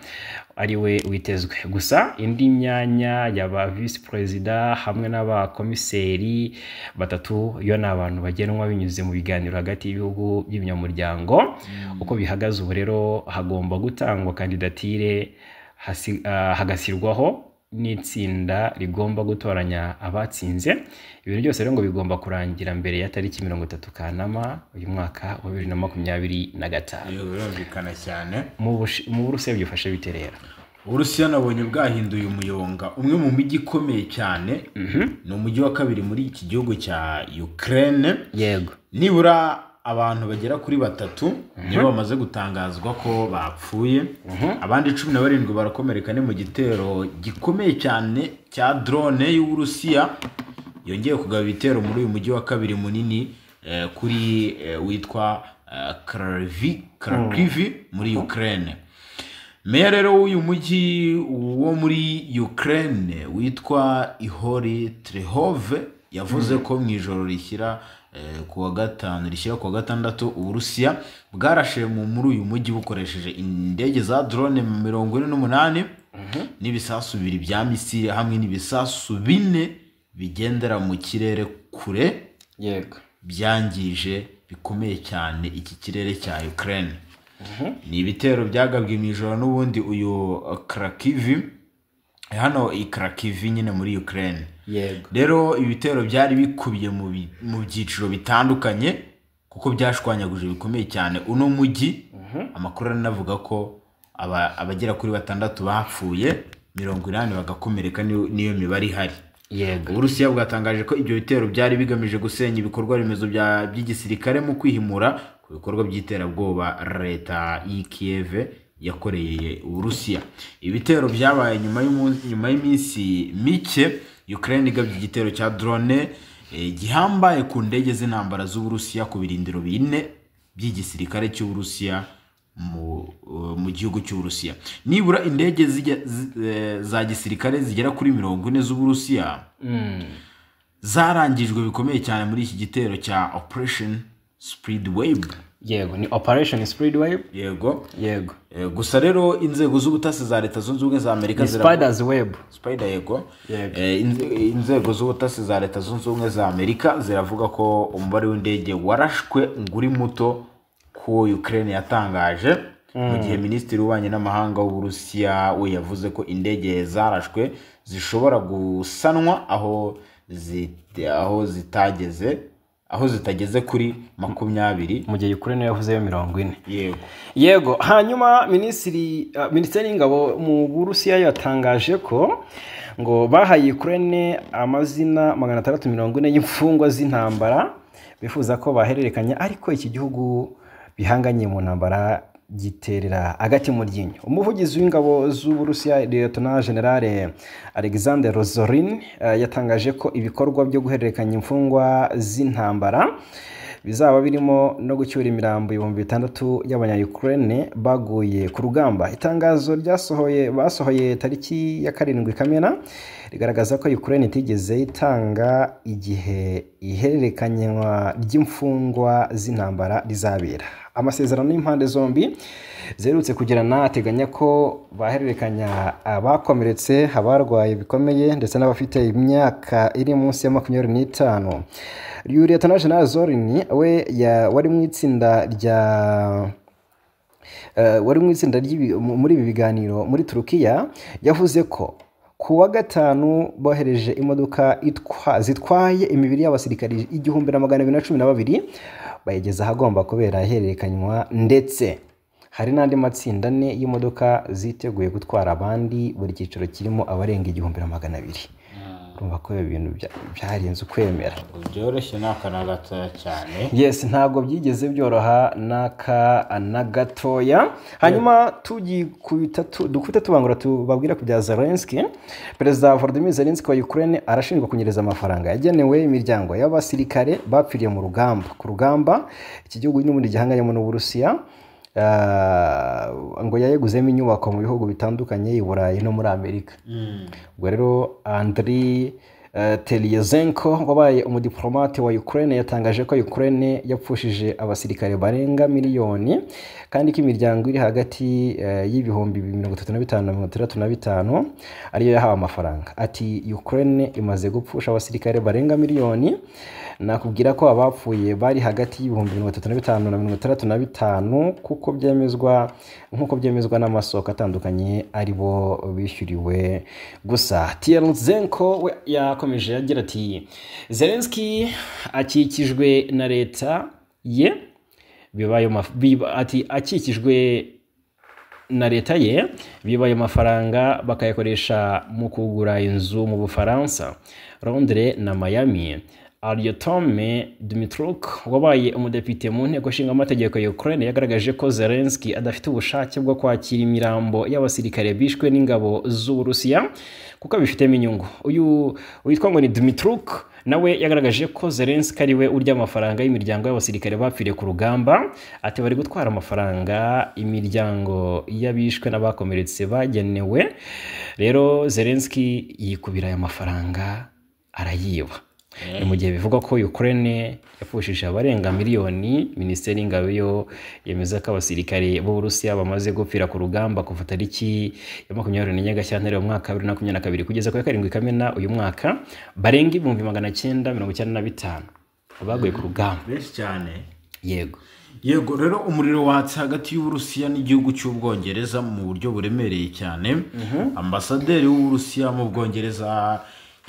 ari we witezwe. Gusa indi myanya y'aba vice perezida hamwe n'abakomiseri batatu yo ni abantu bagenwa binyuze mu biganiro hagati y'ibihugu by'ibinyamuryango. Uko bihagaze ubu rero hagomba gutangwa kandidatire, hagashyirwaho n'itsinda rigomba gutoranya abatsinze. Ibintu byose rero ngo bigomba kurangira mbere ya tariki 30 Kanama uyu mwaka wa 2025. Yego, birumvikana cyane. Mu Burusiya byifashe bite rero? Uburusiya nabonye bwahinduye umuyonga. Umwe mu mijyi ikomeye cyane ni umujyi wa kabiri muri iki gihugu cya Ukraine. Yego. Nibura abantu bagera kuri 3 nibo bamaze gutangazwa ko bapfuye, abandi 17 barakomereka mu gitero gikomeye cyane cya drone y'Uburusiya yongeye kugaba ibitero muri uyu mujyi wa kabiri munini kuri witwa Kharkiv muri Ukraine. Meya rero w'uyu mujyi wo muri Ukraine witwa Ihori Trehove yavuze ko mu ijoro rishyira kuwa gatanu rishyira kuwa gatandatu Uburusiya bwarashe muri uyu mujyi bukoresheje indege za drone 48 n'ibisasu 2 bya misile hamwe n'ibisasu 4 bigendera mu kirere kure. Yego. byangije bikomeye cyane iki kirere cya Ukraine. Ni ibitero byagabwe mu ijoro n'ubundi uyu Kharkiv, hano i Kharkiv nyine muri Ukraine. Yego. Rero ibitero byari bikubiye mu byiciro bitandukanye kuko byashwanyaguje bikomeye cyane uno mujyi. Amakuru aranavuga ko abagera kuri 6 bapfuye, 80 bagakomereka, niyo mibare ihari. Yego. Uburusiya bwatangaje ko ibyo bitero byari bigamije gusenya ibikorwa remezo by'igisirikare mu kwihimura ku bikorwa by'iterabwoba leta y'i Kiev yakoreye Uburusiya. Ibitero byabaye nyuma y'iminsi mike Ukraine igabye igitero cya drone gihambaye ku ndege z'intambara z'Uburusiya ku birindiro 4 by'igisirikare cy'Uburusiya mu gihugu cy'Uburusiya. Nibura indege za gisirikare zigera kuri 40 z'Uburusiya zarangijwe bikomeye cyane muri iki gitero cya Operation Spiderweb. Yego, ni Operation Spiderweb. Yego. Yego. Gusa rero inzego z'ubutasi za Leta Zunze Ubumwe za Amerika Spiders Web. Spider, yego. Inzego z'ubutasi za Leta Zunze Ubumwe za Amerika ziravuga ko umubare w'indege warashwe nguri muto ko Ukraine yatangaje, mu gihe Minisitiri w'Ububanyi n'Amahanga w'Uburusiya we yavuze ko indege zarashwe zishobora gusanwa aho zitageze kuri 20, mu gihe Ukraine yavuze 40. Yego. Yego. Hanyuma Minisiteri y'Ingabo mu Burusiya yatangaje ko ngo bahaye Ukraine amazina 640 y'imfungwa z'intambara bifuza ko bahererekanya, ariko iki gihugu bihanganye mu ntambara giterera agati mu ryinyo. Umuvugizi w'ingabo z'Uburusiya Lieutenant General Alexander Rozorin yatangaje ko ibikorwa byo guhererekanya imfungwa z'intambara bizaba birimo no gucyura imirambo 6000 y'abanya-Ukraine baguye ku rugamba. Itangazo basohoye tariki ya 7 Kamena rigaragaza ko Ukraine itigeze itanga igihe ihererekanywa ry'imfungwa z'intambara rizabera. Amasezerano y'impande zombi zerutse kugirana ateganya ko bahererekanya abakomeretse, abarwaye bikomeye ndetse n'abafite imyaka iri munsi ya 25. Lieutenant General Zorin we wari mu itsinda rya muri ibi biganiro muri Turukiya yavuze ko ku wa gatanu bohereje imodoka zitwaye imibiri y'abasirikari 1212 bayigeza ahagomba kubera ihererekanywa, ndetse hari n'andi matsinda 4 y'imodoka ziteguye gutwara abandi, buri cyiciro kirimo abarenga 1200. Urumva ko ibintu byarenze ukwemera. Byoroshye n'aka gatoya cyane. Yes, ntabwo byigeze byoroha n'aka na gatoya. Hanyuma dukubita tubangura tubabwira ku bya Zelensky. Perezida Volodymyr Zelensky wa Ukraine arashinjwa kunyereza amafaranga yagenewe imiryango y'abasirikare bapfiriye mu rugamba. Ku rugamba iki gihugu n'ubundi gihanganyemo n'Uburusiya, ngo yayeguzemo inyubako mu bihugu bitandukanye i Burayi no muri Amerika. Ubwo rero Andriy Telyezenko wabaye umudiplomate wa Ukraine yatangaje ko Ukraine yapfushije abasirikare barenga miliyoni, kandi ko imiryango iri hagati y'ibihumbi 35 na 65 ariyo yahawe amafaranga. Ati Ukraine imaze gupfusha abasirikare barenga miliyoni, nakubwira ko abapfuye bari hagati y'ibihumbi 35 na 65 kuko byemezwa nkuko byemezwa n'amasoko atandukanye aribo bishyuriwe gusa. Telyezenko we yakomeje agira ati Zelensky akikijwe na leta ye ati akikijwe na leta ye bibaye amafaranga bakayakoresha mu kugura inzu mu Bufaransa, Londres na Miami. Artyom Dmitruk wabaye umudepite mu nteko nshingamategeko ya Ukraine yagaragaje ko Zelensky adafite ubushake bwo kwakira imirambo y'abasirikare bishwe n'ingabo z'Uburusiya kuko abifitemo inyungu. Uyu witwa ngo ni Dmitruk nawe yagaragaje ko Zelensky ari we urya amafaranga y'imiryango y'abasirikare bapfiriye ku rugamba. Ati bari gutwara amafaranga imiryango y'abishwe n'abakomeretse bagenewe. Rero Zelensky yikubira aya mafaranga arayiba. Ni mu gihe bivugwa ko Ukraine yapfushije abarenga miliyoni, Minisiteri y'Ingabo yo yemeza ko abasirikare b'Uburusiya bamaze gupfira ku rugamba kuva tariki ya 24 Gashyantare mu mwaka wa 2022 kugeza ku ya 7 Kamena uyu mwaka barenga 995. Baguye ku rugamba benshi cyane. Yego. Yego, rero umuriro watse hagati y'Uburusiya n'igihugu cy'Ubwongereza mu buryo buremereye cyane. Ambasaderi w'Uburusiya mu Bwongereza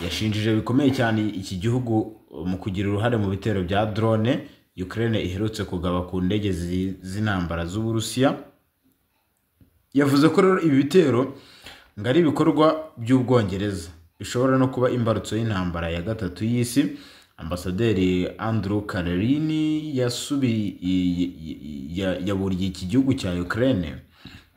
yashinjije bikomeye cyane iki gihugu mu kugira uruhare mu bitero bya drone Ukraine iherutse kugaba ku ndege z'intambara z'Uburusiya. Yavuze ko rero ibi bitero ngo ari ibikorwa by'Ubwongereza bishobora no kuba imbarutso y'intambara ya gatatu y'isi. Ambasaderi Andrew Karerini yaburiye iki gihugu cya Ukraine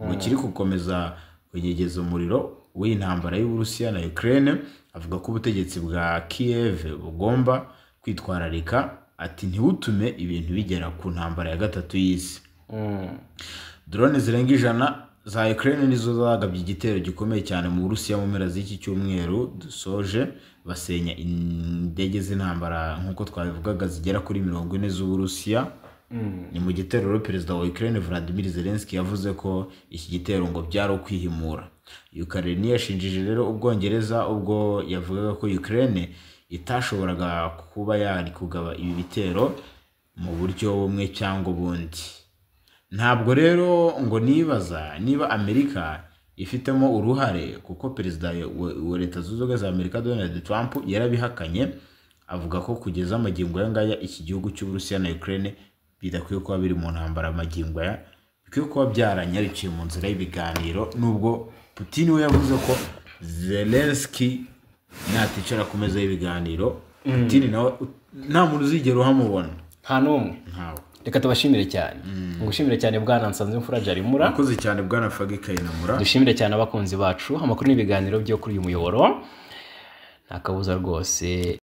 ngo kiri gukomeza kunyegeza umuriro w'intambara y'Uburusiya na Ukraine, avuga ko ubutegetsi bwa Kiev bugomba kwitwararika, ati ntibutume ibintu bigera ku ntambara ya gatatu y'isi. Drone zirenga 100 za Ukraine nizo zagabye igitero gikomeye cyane mu Burusiya mu mpera z'iki cyumweru dusoje, basenya indege z'intambara nk'uko twabivugaga zigera kuri 40 z'Uburusiya. Ni mu gitero rero perezida wa Ukraine Vladimir Zelensky yavuze ko iki gitero ngo byari ukwihimura. Ukraine yashinjije rero Ubwongereza ubwo yavugaga ko Ukraine itashoboraga kuba yari kugaba ibi bitero mu buryo bumwe cyangwa ubundi. Ntabwo rero ngo nibaza niba Amerika ifitemo uruhare, kuko perezida wa Leta Zunze Ubumwe za Amerika Donald Trump yarabihakanye, avuga ko kugeza amagingo aya ngaya iki gihugu cy'Uburusiya na Ukraine bidakwiye kuba biri mu ntambara amagingo aya, bikwiye kuba byaranyarukiye mu nzira y'ibiganiro, nubwo Putin we yavuze ko Zelensky naticara ku meza y'ibiganiro, Putin nawe nta muntu uzigera uhamubona, nta n'umwe. Ntawe. Reka tubashimire cyane. Ngushimire cyane bwana Nsanzimfura Jarimura. Murakoze cyane bwana Fagi Kayinamura. Dushimire cyane abakunzi bacu, amakuru n'ibiganiro byo kuri uyu muyoboro nta kabuza rwose.